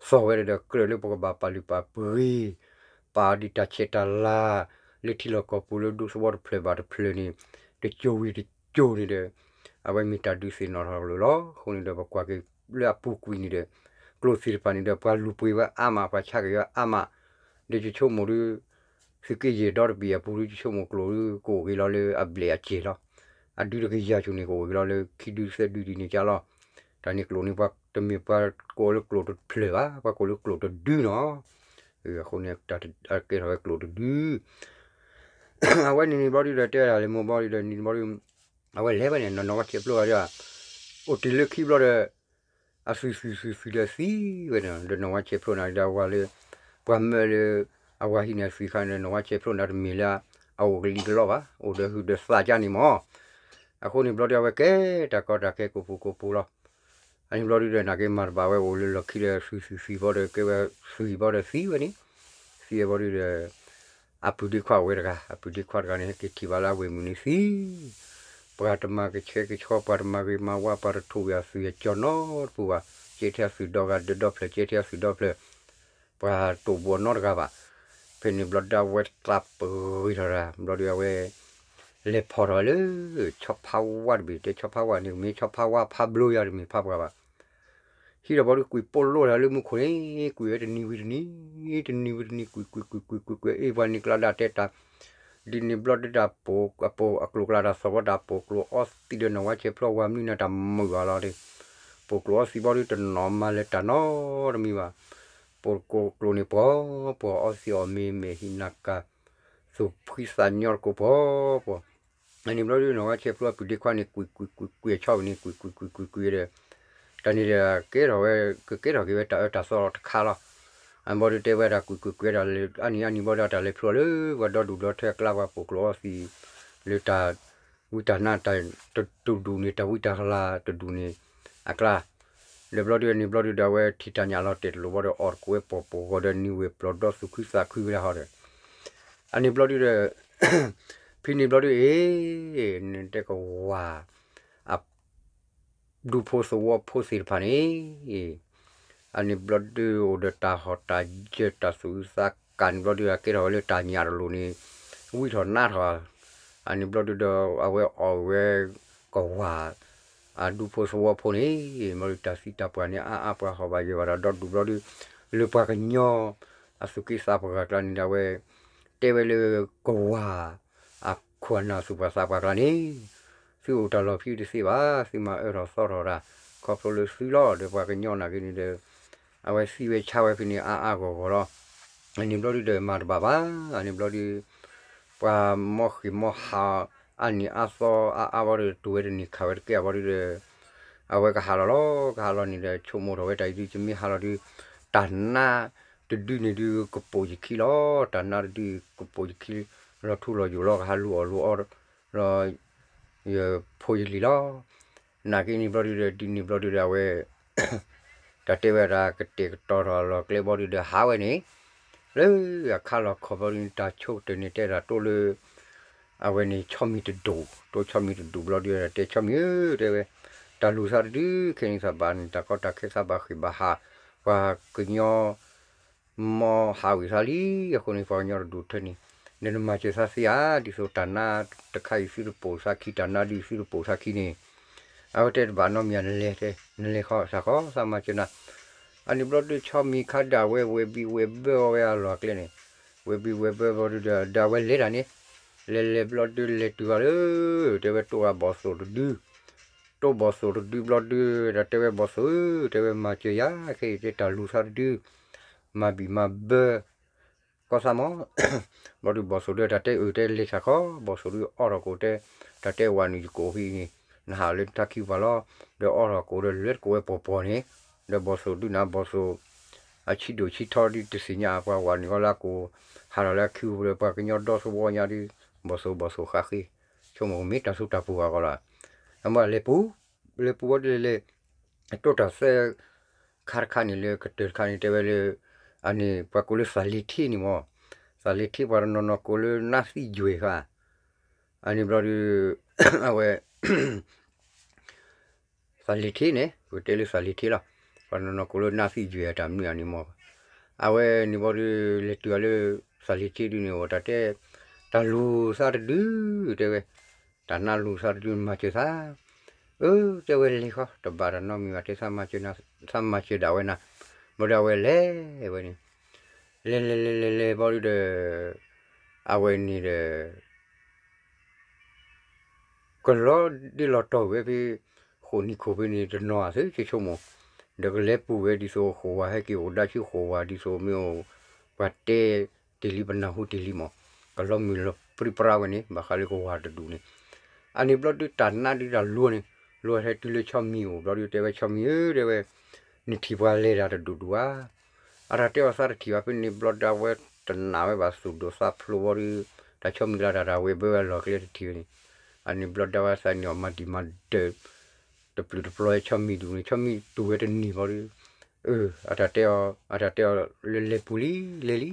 သီၣ်ဝဲဒီး ကြၢးလၢပကဘၣ်ပာ်လုၢ်ပာ်ပှ့ၤ ပာ်ဒံးတၢ်ဆဲးတၢ်လၤ လၢထံလီၢ်ကီၢ်ပူၤလၢဒူသဝီတဖျၢၣ်ဘၣ်တဖျၢၣ်န့ၣ် တစိၤဝံၤတစိၤန့ၣ်ဒီး အဝဲမ့ၢ်တၢ်ဒုးသ့ၣ်နီၣ်ထီၣ်လိာ်လီၤ. အဃိန့ၣ်ဒီး ပကွၢ်က့ၤလၢအပူၤကွံာ်န့ၣ်ဒီး ကျိာ်သ့ၣ်တဖၣ်န့ၣ်ဒီး ပှၤလူၤပှ့ၤဝဲအါမး ပှၤဆါက့ၤဝဲအါမး ဒီးယဆိကမိၣ်ဒီး သုးက့ယဲၢ်ဒီတဘ့ၣ်အပူၤဒီး ယဆိကမိၣ်ကျိာ်ဒီး ကအိၣ်ဂ့ၤလီၤလၢအဘျဲၣ်အစဲၤလီၤ. အဒုတကယၤဆူၣ်န့ၣ် ကအိၣ်ဂ့ၤလီၤလၢခံဒုသၢဒုဒ်န့ၣ်ကလီၤ. တၢ်န့ၣ်ကျိာ်န့ၣ် ပှၤတမ့ၢ်ပှၤကိးလၢကျိာ်တဖျၢၣ်ဘၣ်, ပှၤကိးလၢကျိာ်တဒုနီၤ. အဃိန့ၣ် ကဲထီၣ်ဝဲကျိာ်တဒု အဝဲန့ၣ်န့ၣ်ဘျီဒုဒီး တဲဒၣ်လၢမိၢ်ဘျီဒုဒီး နံၤဘျီဒု အဝဲလဲၤဝဲန့ၣ် နီၢ်နီၢ်ဝါဆဲးဖျိအီၤဒီး အိၣ်တ့ၢ်လၢခံဘျီဒီး အသွံၣ်သွံၣ်သွံၣ်သွံၣ်ဒီးသံဝဲန့ၣ် ဒီးနီၢ်ဝါဆဲးဖျိနၤဒီး အဝၤလၢ ပှၤမၢလၢ အဝၤဟံၣ်န့ၣ် အသွံၣ်ခါန့ၣ် နီၢ်ဝါဆဲးဖျိနၤတမ့ၢ်လၢ အအိၣ်ကလံၤကလီဘၣ်, အိၣ်ဒီးဟုးဒီးသးကါန့ၣ်မၢ်. အဃိန့ၣ်ဘျီဒု အဝဲကဲတၢ်ကီတၢ်ခဲကိးပူၤကိးပူၤလီၤ. အန့ၣ်ဘျီဒုဒီး နာ်က့မၤတဘၣ်ဝဲ အိၣ်လၢလီၢ်ခံဒီး သွံၣ်သွံၣ်သွံၣ်ဘျီဒီး ကဲဝဲသွံၣ်ဘျီဒီးသံဝဲန့ၣ်, သံဝဲဘျီဒုဒီး အပုၢ်ဒ့ခွါအိၣ်ဝဲတဂၤ, အပုၢ်ဒ့ခွါတဂၤန့ၣ် ဟဲက့ၤထံၣ်ဘၣ်လၢအဝဲၢ်မုၢ်န့ၣ်သံ, ပှၤတမၤကဆှဲကဆှီ, ပှၤတမၤဂ့ၤမၤဝါ, ပှၤတထိၣ်ဝံၤအသွံၣ်အကၠီနီတပူၤဘၣ်, ကဲထဲအသွံၣ်ဒီဂၤဒီးဒီဖျၢၣ်, ကဲထဲအသွံၣ်ဒီဖျၢၣ်, ပှၤတိာ်ဘှီးနီတဂၤဘၣ်. ဖဲန့ၣ်ဘျီဒုအဝဲသးပဂ့ၤထီၣ်တၢ်, ဘျီဒုအဝဲ လဲၤဖီၣ်ထီၣ်ဝဲလၢ ဆီဖါဝါတဘ့ၣ်, တဲဆီဖါဝါန့ၣ် မ့ၢ်ဆီဖါဝါဖးဘျိယၤတမ့ၢ်ဖးပှၤဘၣ်. ဟံးဒီးဘျီဒု ကွံာ်ပိၢ်လိၣ်တၢ်လၢမူခိၣ်န့ၣ်, ကွံာ်ဝဲတနံၤဝံၤတနံၤ, တနံၤဝံၤတနံၤ, ကွံာ်ကွံာ်ကွံာ်ကွံာ်ကွံာ်ကွံာ်, အ့ၣ် ပှၤန့ၣ်ကျါဒၣ်တဲတၢ်, ဒ်န့ၣ်ဘျီဒုတၢ်ပိာ်အပိာ်အကျိၤကျါတၢ်သီၣ်ဘီတၢ်ပိာ်ကျိာ်အီသံးဒီး နီၢ်ဝါဆဲးဖျိဝၤမနုၤန့ၣ်တၢ်မုာ်ဘၣ်လီၤဒီး, ပိာ်ကျိာ်အီသံးဘျီဒုတနီၤမၤလၢတၢ်နီတမံၤဘၣ်. ပိာ်ကျိာ်ကျိာ်န့ၣ်ပှီၤပှီၤအီသံးအီၣ်မ့ၤမဲာ်ဟံးနၤကၤ, သူၣ်ဖှံသးညီတကိးပှီၤပှီၤ အန့ၣ်ဘျီဒု နီၢ်ဝါဆဲးဖျိအပုၢ်ဒ့ခွါန့ၣ် ကွံာ်ကွံာ်ကွံာ်ကွံာ်ကွံာ်အဆီဝဲန့ၣ် ကွံာ်ကွံာ်ကွံာ်ကွံာ်ကွံာ်ဒီး, တၢ်န့ၣ်ဒီး ကဲထီၣ်ဝဲ ကကဲထီၣ်က့ၤဝဲတၢ်အၢတၢ်သီတခါလီၤ. အဘျီဒုတဲဝဲဒၣ်ကွံာ်ကွံာ်ကွံာ်ဒီး အနံၤအနံၤဘျီဒုတၢ်လဲၤဖျိလၢ ပှၤဒီဒူၣ်ဒီထၢအကျါ ပှၤပိာ်ကျိာ်အီသံး လၢတၢ် ဝံတၢ်နါတၢ် တဒူၣ်န့ၣ် တၢ်ဝံတၢ်ကလၤတဒူၣ်န့ၣ် အကျါ ဒီးဘျီဒုအန့ၣ်ဘျီဒုဒီး အဝဲထံၣ်တၢ်ညၣ်လီၤတဲာ်တလိၣ်ဘၣ်ဒီး အီၣ်တကိးဝဲပှီၤပှီၤဂီၤဒီး နံၤဝဲပျီၤဒီသူၣ်ခုသးခုဝဲဒၣ်ဟီဒီး အန့ၣ်ဘျီဒုဒီး ဖဲန့ၣ်ဘျီဒုအ့ၣ် နတဲကဝၤ အ ဒူဖိသဝီဖိသ့ၣ်တဖၣ်န့ၣ် အန့ၣ်ဘျီဒုအိၣ်ဒီးတၢ်ဟီၣ်တၢ်ယၢၤ တၢ်သူၣ်အုးသးကၢ်န့ၣ်ဘျီဒု အကဲထီၣ်ဝဲလၢတၢ်ညၣ်တလိၣ်န့ၣ် ဝံထီၣ်နါထီၣ် အန့ၣ်ဘျီဒုဒီး အဝဲအီၣ်ဝဲ ကဝၤ အဒူဖိသဝီဖိန့ၣ် ဘျီဒုတၢ်သံတၢ်ပှၢ်န့ၣ် အါအါပှၤဟီၣ်ဘၣ်ယၢၤဘၣ်ဒီး ဒီဒူၣ်ဘျီဒု လၢပှၤကညီ အသူၣ်က့သးပှၢ်တကျါန့ၣ်ဒီး အဝဲ တဲဝဲလၢကဝၤ အခိၣ်အနၢ်သူၣ်ပှၢ်သးပှၢ်ကျါန့ၣ် သုအိၣ်တၢ်လီၢ်ဖဲတသ့ဘၣ်, သုမၤအၢထီၣ်သီထီၣ်တၢ် ခီဖျိလၢသုလီၤ ဒီးပှၤကညီနာ်က့န့ၣ်ဒီး အဝဲသံဝဲဆါဝဲဖဲန့ၣ်အါအါဂီၢ်ဂီၢ်လီၤ. အန့ၣ်ဘျီဒုဒီးမၤတဘၣ်ဘၣ်, အန့ၣ်ဘျီဒု ပှၤမီၢ်ဃ့ၢ်မီၢ်ဟး အါနံၤအါသီအါအါဘျီဒီး တုၤဝဲတနံၤခးဝဲတကဲအဘျီဒုဒီး အဝဲကဟးလီၤလီၤ, ကဟးလီၤန့ၣ်ဒီး ဆိကမိၣ်ထီၣ်ဝဲတၢ်အံၤဒု ယမ့ၢ်ဟးလီၤဒု တၢ်နါတဒုန့ၣ်ဒု ကပိာ်ယခံလီၤ, တၢ်နါတဒုကပိာ်ယခံ လီၤထူလီၤယိာ်လီၤ, ကဟးလူၤအီၣ်လူၤအီ လီၤ ယဖိယလံၤလီၤ. နာ်က့န့ၣ်ဘျီဒုဒီး ဒ်န့ၣ်ဘျီဒုဒီး အဝဲ တၢ်တဲဝဲဒၣ်ကတဲာ်ကတီၤထီၣ်လီၤကျဲဘျီဒုဒီး ဟးဝဲန့ၣ် လၢအခါလီၤခီဘျီဒု တၢ်ဆိကတၢၢ်န့ၣ် တဲဒၣ်တိၢ်လၢ အဝဲန့ၣ် ဆီမံၤတဒူၣ်, တိၢ်ဆီမံၤတဒူၣ်ဘျီဒုဒီး တဲ ဆီမံၤဧၢ တဲဝဲ, တၢ်လူၤသးတဒု ခဲအံၤသးဘၣ်န့ၣ် တၢ်ကီတၢ်ခဲသးဘၣ်ဃ့ၢ်ဘၣ်ဟး, ပှၤကညီ မီၢ်ဟးဝံၤသးလံ, အဃိန့ၣ် ပှၤကညီတဒူၣ်ထၢန့ၣ် နတမၤစၢၤသးသ့ဧါ, ဒ်သိးတၢ်နါတခါအံၤသုတပိာ်သးခံ တၢ်နါဒုသုတပိာ်သးခံန့ၣ်, အဝဲတဲတဘၣ်နီတမံၤ နလဲၤတဲ နလဲၤဃီ သးဃီ သးမၤစၢၤနၤ, အန့ၣ်ဘျီဒု ဆီမံၤခါဒၣ်ဝဲ ဝဲၤဘံဝဲၤဘၢအီၤဝဲအလီၢ်အကျဲန့ၣ်, ဝဲၤဘံဝဲၤဘၢဘျီဒုဒီး ဒၣ်ဝဲလဲၤတၢ်န့ၣ်, လဲၤလဲၤဘျီဒုလဲၤတုၤဃီၤလၢ တဲဝဲတိၢ်ဂၤဘီၣ်သိၣ်တဒု တိၢ်ဘီၣ်သိၣ်တဒုဘျီဒု ဒီးတဲဝဲဘီၣ်သိၣ်ဧၢ တဲဝဲမၤစၢၤယၤ ခဲအံၤတဲတၢ်လူၤသးတဒု မၤဘံၣ်မၤဘၢ ကီၢ်သးမီၢ်, ဘျီဒုဘီၣ်သိၣ်ဒု တၢ်တဲအုၣ်တဲလဲၤဆၣ်ခီ ဘီၣ်သိၣ်ဒုအီၣ်ထီၣ်ကိးတဲ တၢ်တဲဝၤနုာ်ယကိးဖဲအံၤန့ၣ် နဟးလၢနထါခံပှၤလီၤ, ဒီးအီၣ်ထီၣ်ကိးဒီးလဲၤတကိးဝဲပှီၤပှီၤန့ၣ်, ဒီးဘီၣ်သိၣ်ဒုနၤဘီၣ်သိၣ် အဆံးဒိၣ်ဆံးထီဒုတသ့ၣ်ညါ ပှၤဝၤနုာ်အီၤလၢအကိး, ဟးထီၣ်လၢအခံပူၤဒီး ပှၤကညီဒီသဝီညါဒု ဘီၣ်သိၣ်ဘီၣ်သိၣ်ဃးဃ့, ဆိကမိၣ်ကမ့ၢ်တၢ်သူတၢ်ပူၤဘၣ်ကီးလီၤ, အမ့ၢ်လဲၤပူၤ, လဲၤပူၤဝဲဒ်လဲၣ်လဲၣ်, တိၢ်တၢ်သၢ ခါတခါန့ၣ်လၢကတၢၢ်တခါန့ၣ် တဲဝဲလၢ အန့ၣ် ပှၤကိးလၢသးလ့ၤထံန့ၣ်မီၢ်, သးလ့ၤထံပှၤတနီၤနီၤကိးလၢနါသံယွဲၢ်ဃါ, အန့ၣ်ဘျီဒု အဝဲ သးလ့ၤထံန့ၣ် ပကတဲလၢသးလ့ၤထံလီၤ, ပှၤနီၢ်နီၢ်ကိးလၢနၢ်သံယွဲၤအတၢ်မနုၤအန့ၣ်မး, အဝဲန့ၣ်ဘီဒီး လဲၤတုၤအီၤလၢ သးလ့ၤထံဒုန့ၣ် အိၣ်တၢ်တဲ, တၢ်လူၤသးတဒု, တဲဝဲ, တၢ်နၢ်လူၤသးတဒု မၤစၢၤသး, အၢ တဲဝဲလဲၤဃီ တဘၣ်တၢ်နီတမံၤဘၣ် တဲ သးမၤစၢၤဒၣ်ဝဲနၤ, ဘီဒီးအဝဲလဲၤဝဲန့ၣ်, လဲၤလဲၤလဲၤလဲၤလဲၤဘီဒီး အဝဲန့ၣ်ဒီး ကလီၤဒ့လီၤတီၢ်ဝဲဖဲ ဃိးနံၤခိၣ်ဖဲန့ၣ် တနီၤအသုဆိကမိၣ်, ဒီးကလဲၤပူၤဝဲဒ်သိးဃိးဝၤ ဟဲက့ၤအိၣ်ဒါဆူဃိးဝၤ ဒ်သိးမ့ၢ်အိၣ် ပှၤတဲတ့ၢ်လံ ပနၢ်ဟူတ့ၢ်လံမး, ကလီၤမုၢ်လီၤပြံပြါဝဲန့ၣ် ဘၣ်ဃးလၢကဝၤတဒူၣ်န့ၣ်, အန့ၣ်ဘျီဒုးတၢ်နါဒုးတၢ်လူၤန့ၣ်, လူၤဟဲတုၤလၢဆီမံၤအိၣ်ဘျီဒုး တဲဝဲဆီမံၤဧၢ တဲဝဲ, နထံၣ်ပှၤလဲၤတၢ်တဒူၣ်ဒူၣ်ဧါ အတၢ်တဲအီၤသးတထံၣ်ဘၣ် ဖဲန့ၣ်ဘျီဒၣ်ဝဲတနာ်ဝဲဘၣ်သူၣ်ဒိၣ်သးဖျိးဘီဒီး တၢ်ဆီမံၤလၢတၢ်တၢ်ဝဲဘၢဝဲလီၢ်ကျဲတထံၣ်ဝဲန့ၣ်, အန့ၣ်ဘျီဒၣ်ဝဲသးန့ၣ်အီၤမၤဒံးမၤဒၢး တပျုာ်တပျီၤဝဲဆီမံၤဒူၣ်န့ၣ် ဆီမံၤတူၢ်ဝဲတန့ၢ်ဘီဒီး အတၢ်တဲအီၤ အတၢ်တဲအီၤလၢလဲၤပူၤလံ လဲၤလံ,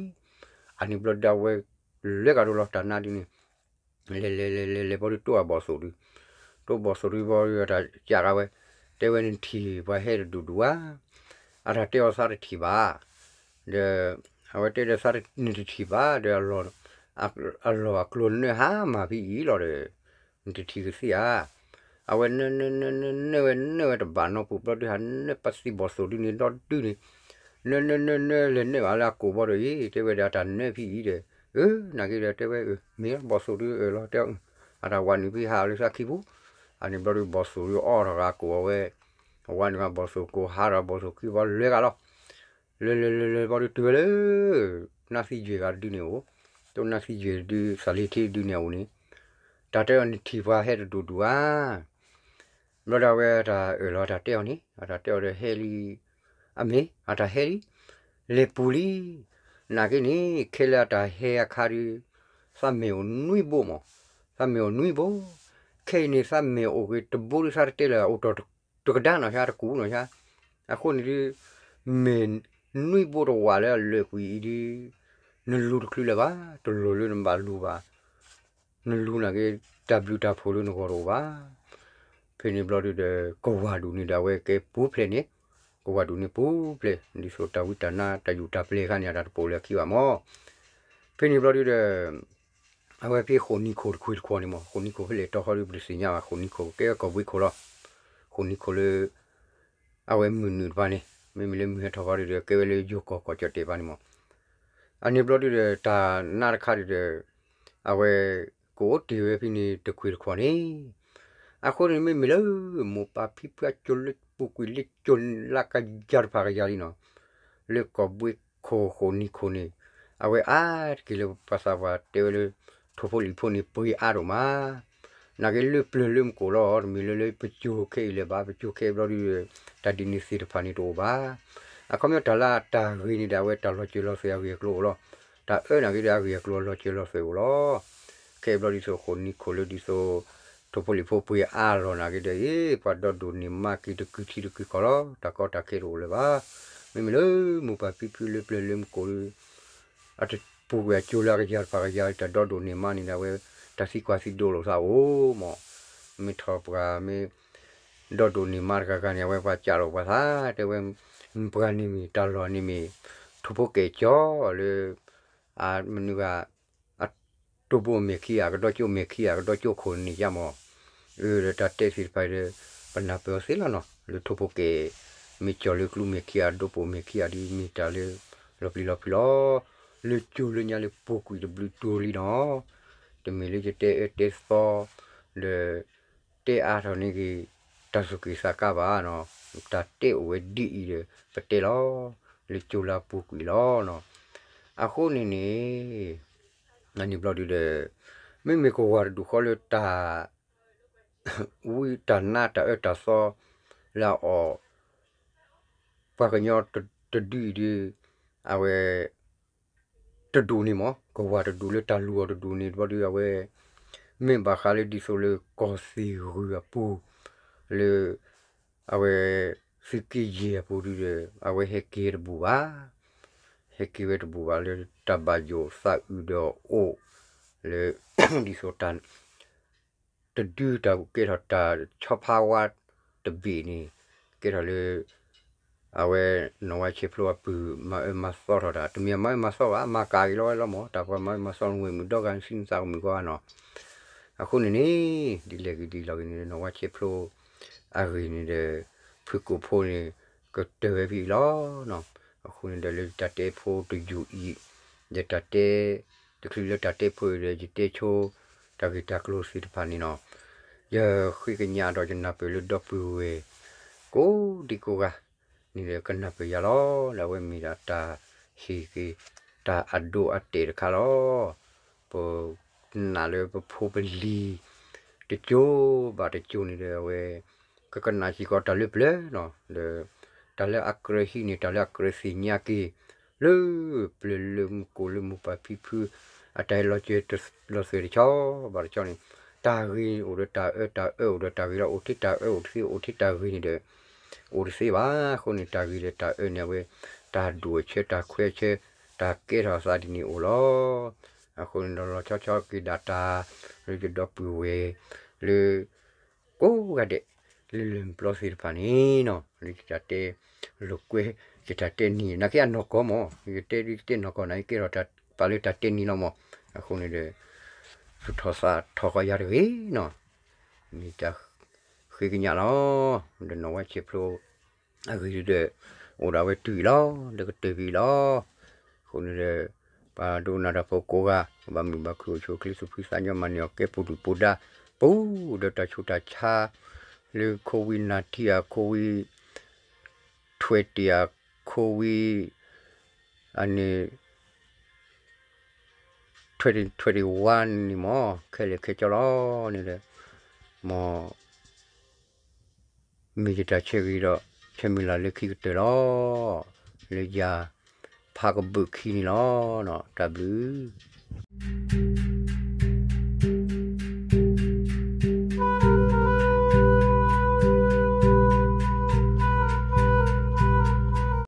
အန့ၣ်ဘျီဒၣ်ဝဲ လဲၤကဒီးလီၤတၢ်နါဒ်န့ၣ် လဲၤလဲၤလဲၤလဲၤလဲၤဘီဒုး တိၢ်အဘီၣ်သိၣ်ဒုး, တိၢ်ဘီၣ်သိၣ်ဒုးဘီဒုး အတၢ်ကးဂၤဝဲ, တဲဝဲနထံၣ်ပှၤဟဲတဒူၣ်ဒူၣ်ဧါ, အတၢ်တဲအီၤသးတထံၣ်ဘၣ်, ဒီး အဝဲတဲဒီးသး နတထံၣ်ဘၣ်ဒီး အလီၢ်အကျိၤနၢၣ်ဟါမၢ်ဖဲအံၤလီၤဒီး နတထံၣ်ကသ့ဧါ, အဝဲနၢနၢနၢနၢနၢဝဲနၢဝဲတဘၣ်နီတပူၤဘျီဒုး ဟးနၢပသံၣ်ဘီၣ်သိၣ်ဒုးန့ၣ်ဒီဒုန့ၣ်, နၢနၢနၢနၢလဲၤနၢဘၣ်လၢအကိာ်ဘီဒီးအံၤ တဲဝဲဒီးအတၢ်နၢဖဲအံၤဒီး, အၢ နာ်က့ဒီးတဲဝဲ မ့ၢ်ဘီၣ်သိၣ်ဒုးအၢၣ်လီၤတဲအီၤ, အတၢ်ဝးနုာ်ဖဲဟးအီၤလၢသးခံပူၤ, အန့ၣ်ဘျီဒုးဘီၣ်သိၣ်ဒုးအီၣ်ထီၣ်ဂၤကိာ်အဝဲ, အဝးနုာ်ဂၤဘီၣ်သိၣ်ကိာ်ဟးထီၣ်ဘီၣ်သိၣ်ခံဘီလဲၤဂၤလီၤ, လဲၤလဲၤလဲၤလဲၤဘီဒုးတုၤဝဲလၢ နၢ်သံယွဲၤဂၤတဒုန့ၣ်အိၣ်, တိၢ်နၢ်သံယွဲၤဒုး သးလ့ၤထံဒုန့ၣ်အအိၣ်န့ၣ်, တၢ်တဲအီၤနထံၣ်ပှၤဟဲတဒူၣ်ဒူၣ်ဧါ ဘျီဒၣ်ဝဲတၢ်အၢၣ်လီၤတၢ်တဲအီၤန့ၣ် အတၢ်တဲအီၤဒီးဟဲလံ, အမ့ၢ်အတၢ်ဟဲလံ, လဲၤပူၤလံ, နာ်က့န့ၣ် ခဲလၢာ်အတၢ်ဟဲအခါဒီး, သးမဲာ်အိၣ်နွံဘိမး, သးမဲာ်အိၣ်နွံဘိ, ခဲအံၤန့ၣ် သးမဲာ်အိၣ်က့ၤတဘိဒီးသးတတဲလၢၤ အိၣ်တီၢ်တကဒါနီၢ်ဆါ တကူးနီၢ်ဆါ, အဃိန့ၣ်ဒီး, မဲာ်နွံဘိတဝာ်လၢအလၢာ်ကွံာ်အံၤဒီး, နလူၤတချုးလၢၤဘၣ် တလိၣ်လၢနဘၣ်လူၤဘၣ် နလူၤနာ်က့ တၢ်ဘျုးတၢ်ဖှိၣ်လၢနဂီၢ်တအိၣ်ဘၣ်. ဖဲန့ၣ်ဘျီဒုဒီး ကဝၤဒူၣ်န့ၣ်ဒီးအဝဲကဲပူၤဖျဲးန့ၣ်, ကဝၤဒူၣ်န့ၣ်ပူၤဖျဲး ဒ်သိးတၢ်ဝံတၢ်နါတၢ်ယူၢ်တၢ်ပျဲၤအခါန့ၣ် အတၢ်တပိာ်လၢအခံဘၣ်မး. ဖဲန့ၣ်ဘျီဒုဒီး အဝဲဖဲဃိးနံၤခိၣ်တခွ့တခွီန့ၣ်မး ဃိးနံၤခိၣ်ဖဲလဲၣ်တီဃီဒုပတသ့ၣ်ညါဘၣ် ဃိးနံၤခိၣ်ကဲဝဲကီၢ်ဘှ့ခိၣ်လီၤ. ဃိးနံၤခိၣ်လၢ အဝဲမုၢ်နုာ်တဖၣ်န့ၣ် မ့မ့ၢ်လၢမုၢ်ဟဲထီၣ်ဃီဒုဒီး ကဲဝဲလၢယိၤကီၢ်ကီၢ်ကၠီၣ်တဲာ်တဖၣ်န့ၣ်မး. အန့ၣ်ဘျီဒုဒီး တၢ်နါတခါဒုဒီး အဝဲကအိၣ်တ့ၢ်ဝဲဖဲန့ၣ်တခွ့တခွီန့ၣ် အဃိန့ၣ်မ့မ့ၢ်လၢ မိၢ်ပၢ်ဖံဖုအကၠိလၢပူၤကွံာ်လၢကၠိလၢကယၤတဖၣ်ကယၤလံနီၤ, လၢကီၢ်ဘှ့ခိၣ်ဃိးနံၤခိၣ်န့ၣ် အဝဲအါတက့ၢ်လၢပှၤသးပှၢ်တဲဝဲလၢ ထိၣ်ဖိလံၣ်ဖိန့ၣ် ပှ့ၤအါဒိၣ်မး နာ်က့လၢပျၢၤလၢမကိၣ်လီၤ တမ့ၢ်လၢလၢပစိၤခဲအံၤလၢၤဘၣ် ပစိၤခဲအံၤဘျီဒုဒီး တၢ်ဒ်န့ၣ်သ့ၣ်တဖၣ်န့ၣ်တအိၣ်ဘၣ်. အခီပညီတၢ်လၢတၢ်ဂ့ၤန့ၣ်ဒီး အဝဲတၢ်လီၤစၢၤလီၤသွဲၣ်အဂ့ၢ်အကျိၤအိၣ်လီၤ. တၢ်အၢနာ်က့ဒီးအဂ့ၢ်အကျိၤအလီၤစၢၤလီၤသွဲၣ်အိၣ်လီၤ. ခဲအံၤဘျီဒ်သိးဃိးနံၤခိၣ်လၢဒ်သိး ထိၣ်ဖိလံၣ်ဖိပှ့ၤအါလီၤနာ်က့ဒီး အ့ ပှၤဒီဒိၣ်န့ၢ်မါက့ၤတကုာ်ထံတကုာ်ကီၢ်လီၤ. တၢ်ကီတၢ်ခဲတအိၣ်လၢၤဘၣ်. မ့မ့ၢ်လၢမိၢ်ပၢ်ဖံဖုလၢပျၢၤလၢမကိၣ်ဒီး အတပူၤကွံာ်အကၠိလၢအကယၤတဖၣ်ကယၤ တၢ်ဒီဒိၣ်န့ၢ်မါန့ၣ်ဒီး အဝဲတၢ်သံကွၢ်သံဒိးလိာ်သးအိၣ်မး. မ့ၢ်ထီၣ်ပှၤမ့ၢ် ဒီဒိၣ်န့ၢ်မါတဂၤဂၤန့ၣ် အဝဲပှၤကးလိာ်ပှၤသး တဲဝဲ ပှၤန့ၣ်မ့ၢ်တၢ်လီၢ်န့ၣ်မ့ၢ် ထိၣ်ဖိကဲၣ်ကၠီလၢ အမနုၤဂၤ အတိၢ်ဘိအမဲာ်ခံဂၤ ကဒီကၠိမဲာ်ခံဂၤ ကဒီကၠိခိၣ်န့ၣ်ယါမး. အၢ ဒီးတၢ်တဲသ့ၣ်တဖၣ်ဒီး ပနၢ်ပၢၢ်အီၤသ့လီၤနီၤ လၢထိၣ်ဖိကဲၣ် မ့ၢ်ကၠီၤလၢကျူမဲာ်ခံဂၤ ဒိၣ်ပိာ်မဲာ်ခံဂၤဒ်မ့ၢ်တၢ်လၢ လီၤပျံၤလီၤဖုးလီၤ. လၢကၠိလၢညါလၢပူၤကွံာ်တဘျုးတူၤလံနီၤ. တမ့ၢ်လၢယတဲအၢတဲသီ ဒီး တဲအါထီၣ်န့ၢ်က့ၤ တၢ်စူၢ်က့ၤသးကါဘၣ်နီၤ. တၢ်တဲအိၣ်ဝဲဒ်အံၤဒီး ပတဲလီၤ လၢကၠိလၢအပူၤကွံာ်လီၤနီၤ. အဃိန့ၣ်န့ၣ် နံၤဘျီဒုဒီး မ့မ့ၢ်ကဝၤတဒူၣ်ဃီလၢတၢ် ဝံတၢ်နါတၢ်အၢတၢ်သီ လၢအအီၣ် ပှၤကညီတဒုအံၤဒီး အဝဲ တဒူၣ်န့ၣ်မး ကဝၤတဒူၣ်လၢတၢ်လူၤအီၤတဒူၣ်န့ၣ်ဘျီဒု အဝဲ မ့ၢ်ဘၣ်ဃးလၢဒ်သိးလၢကီၢ်သံၣ်ဂုၢ်အပူၤ လၢ အဝဲ သုးက့ယဲၢ်အပူၤဒုဒီး အဝဲဟဲက့ၤဝဲတဘူၣ်ဘၣ် ဟဲက့ၤဝဲတဘူၣ်ဘၣ်လၢတၢ်ဘၣ်ယိၣ်သးအုးဒီးအအိၣ် လၢ ဒ်သိးတၢ် တဒုတၢ်ကဲထီၣ်တၢ်ဆီဖါဝါတဘ့ၣ်န့ၣ် ကဲထီၣ်လၢ အဝဲ နီၢ်ဝါဆဲးဖျိအပုၢ်မၤအၢမၤသီထီၣ်တၢ် တမ့ၢ်မၤအၢမၤသီဘၣ် မၤကၤက့ၤလီၤဝဲလီၤမၢ် တၢ်ပှၤမၤအၢမၤသီနဝ့ၢ်မုၣ်ဒီဂၤနစုနသးကမုာ်ကီဂၤနီၤ အဃိန့ၣ်န့ၣ် ဒ်လဲၣ်ဂ့ၤဒ်လဲၣ်ဂ့ၤန့ၣ် နီၢ်ဝါဆဲးဖျိ အဂ့ၢ်န့ၣ်ဒီး ဖုၣ်ကိာ်ဖိန့ၣ် ကတၢၢ်ဝဲဖဲအံၤလီၤ. အဃိန့ၣ်ဒီးလၢတၢ်တဲဖိတယူၢ်အံၤ ဒီးတၢ်တဲ တချုးလၢတၢ်တဲဖိအံၤဒီး ယတဲဆိ တၢ်ဂ့ၢ်တၢ်ကျိၤသ့ၣ်တဖၣ်န့ၣ်နီၤ ယဃ့ကညးဒီးယနၢ်ပၢၢ်လၢဒီပုၢ်ဝဲၢ် ကိးဒံကိးဂၤ န့ၣ်ဒီးကနၢ်ပၢၢ်ယၤလီၤ. လၢအဝဲမ့ၢ်ဒၣ်တၢ်ဟ့ၣ်က့ၤ တၢ်အဒိအတဲာ်တခါလီၤ. ပနာ်လၢပဖိပလံၤ တကၠိဘၣ်တကၠိန့ၣ်ဒီး အဝဲ ကကနၣ်စ့ၢ်ကီးတၢ်လၢပျၢၤနီၤ ဒီး တၢ်လၢအကြၢးဟံးန့ၢ် တၢ်လၢအကြၢးသ့ၣ်ညါက့ၤ လၢပျၢၤလၢမူကိၣ်လၢမိၢ်ပၢ်ဖံဖု အတၢ်ဟဲလီၤစၢၤလီၤသွဲၣ်တဆီဘၣ်တဆီန့ၣ် တၢ်ဂ့ၤန့ၣ်အိၣ်ဒီးတၢ်အၢ တၢ်အၢအိၣ်ဒီးတၢ်ဂ့ၤလီၤ. အိၣ်ထဲတၢ်အၢအိၣ်တသ့ အိၣ်ထဲတၢ်ဂ့ၤန့ၣ်ဒီး အိၣ်တသ့ဘၣ်. အဃိန့ၣ် တၢ်ဂ့ၤဒီးတၢ်အၢန့ၣ် အဝဲ တၢ်ဒိၣ်အဆၢ တၢ်ခွဲးအဆၢ တၢ်ကဲထီၣ်အသးဒ်န့ၣ်အိၣ်လီၤ. အဃိန့ၣ်ဒီးလီၤဆီဆီက့ၤဒၣ်တၢ် လၢယဒီပုၢ်ဝဲၢ် လၢ ကိးဂၤဒဲး လၢလၢၢ်ပျီသ့ၣ်တဖၣ်န့ၣ်နီၤ လၢယတၢ်တဲ လိာ်ကွဲ ယတၢ်တဲနံၤ နာ်က့အနီၢ်ကီၢ်မၢ် ယတဲဒ်ယတဲနီၢ်ကီၢ်န့ၣ် ယကဲထီၣ်တၢ်ပာ်လၢတၢ်တဲနံၤလီၤမၢ်. အဃိန့ၣ်ဒီး သူၣ်ထီၣ်သးထီၣ်ဃီယၤတဂ့ၤနီၤ မ့ၢ်တၢ်ဃ့ကညးလီၤ. ဒီးနီၢ်ဝါဆဲးဖျိ အဂ့ၢ်ဒီး အိၣ်ဒၣ်ဝဲတုၤအံၤလီၤ လၢကတၢၢ်ဖဲအံၤလီၤ. အဃိန့ၣ်ဒီး ပှၤဒိကနၣ်တၢ်ဖိကိးဂၤ ကဘၣ်မုာ်ဘၣ်ခုၣ်အိၣ်ဆူၣ်အိၣ်ချ့သူၣ်ဖှံသးညီ မၤန့ၢ်အီၤကဲပူၤဒုၣ်ပူၤဒါ ပူၤဒီးတၢ်ဆူးတၢ်ဆါ လၢ COVID nineteen အ COVID twenty အ COVID အန့ၣ် twenty twenty-one န့ၣ်မၢ် ခဲလၢာ်ခဲဆ့လီၤန့ၣ်ဒီး မ့ၢ် မ့ၢ်ယတၢ်ဆၢဂ့ၤဒီး ဆၢမုၢ်လၢ်လၢခံကတၢၢ်လီၤ. လၢယၤ ဖးကဘုးခံန့ၣ်လီၤ. တၢ်ဘျုး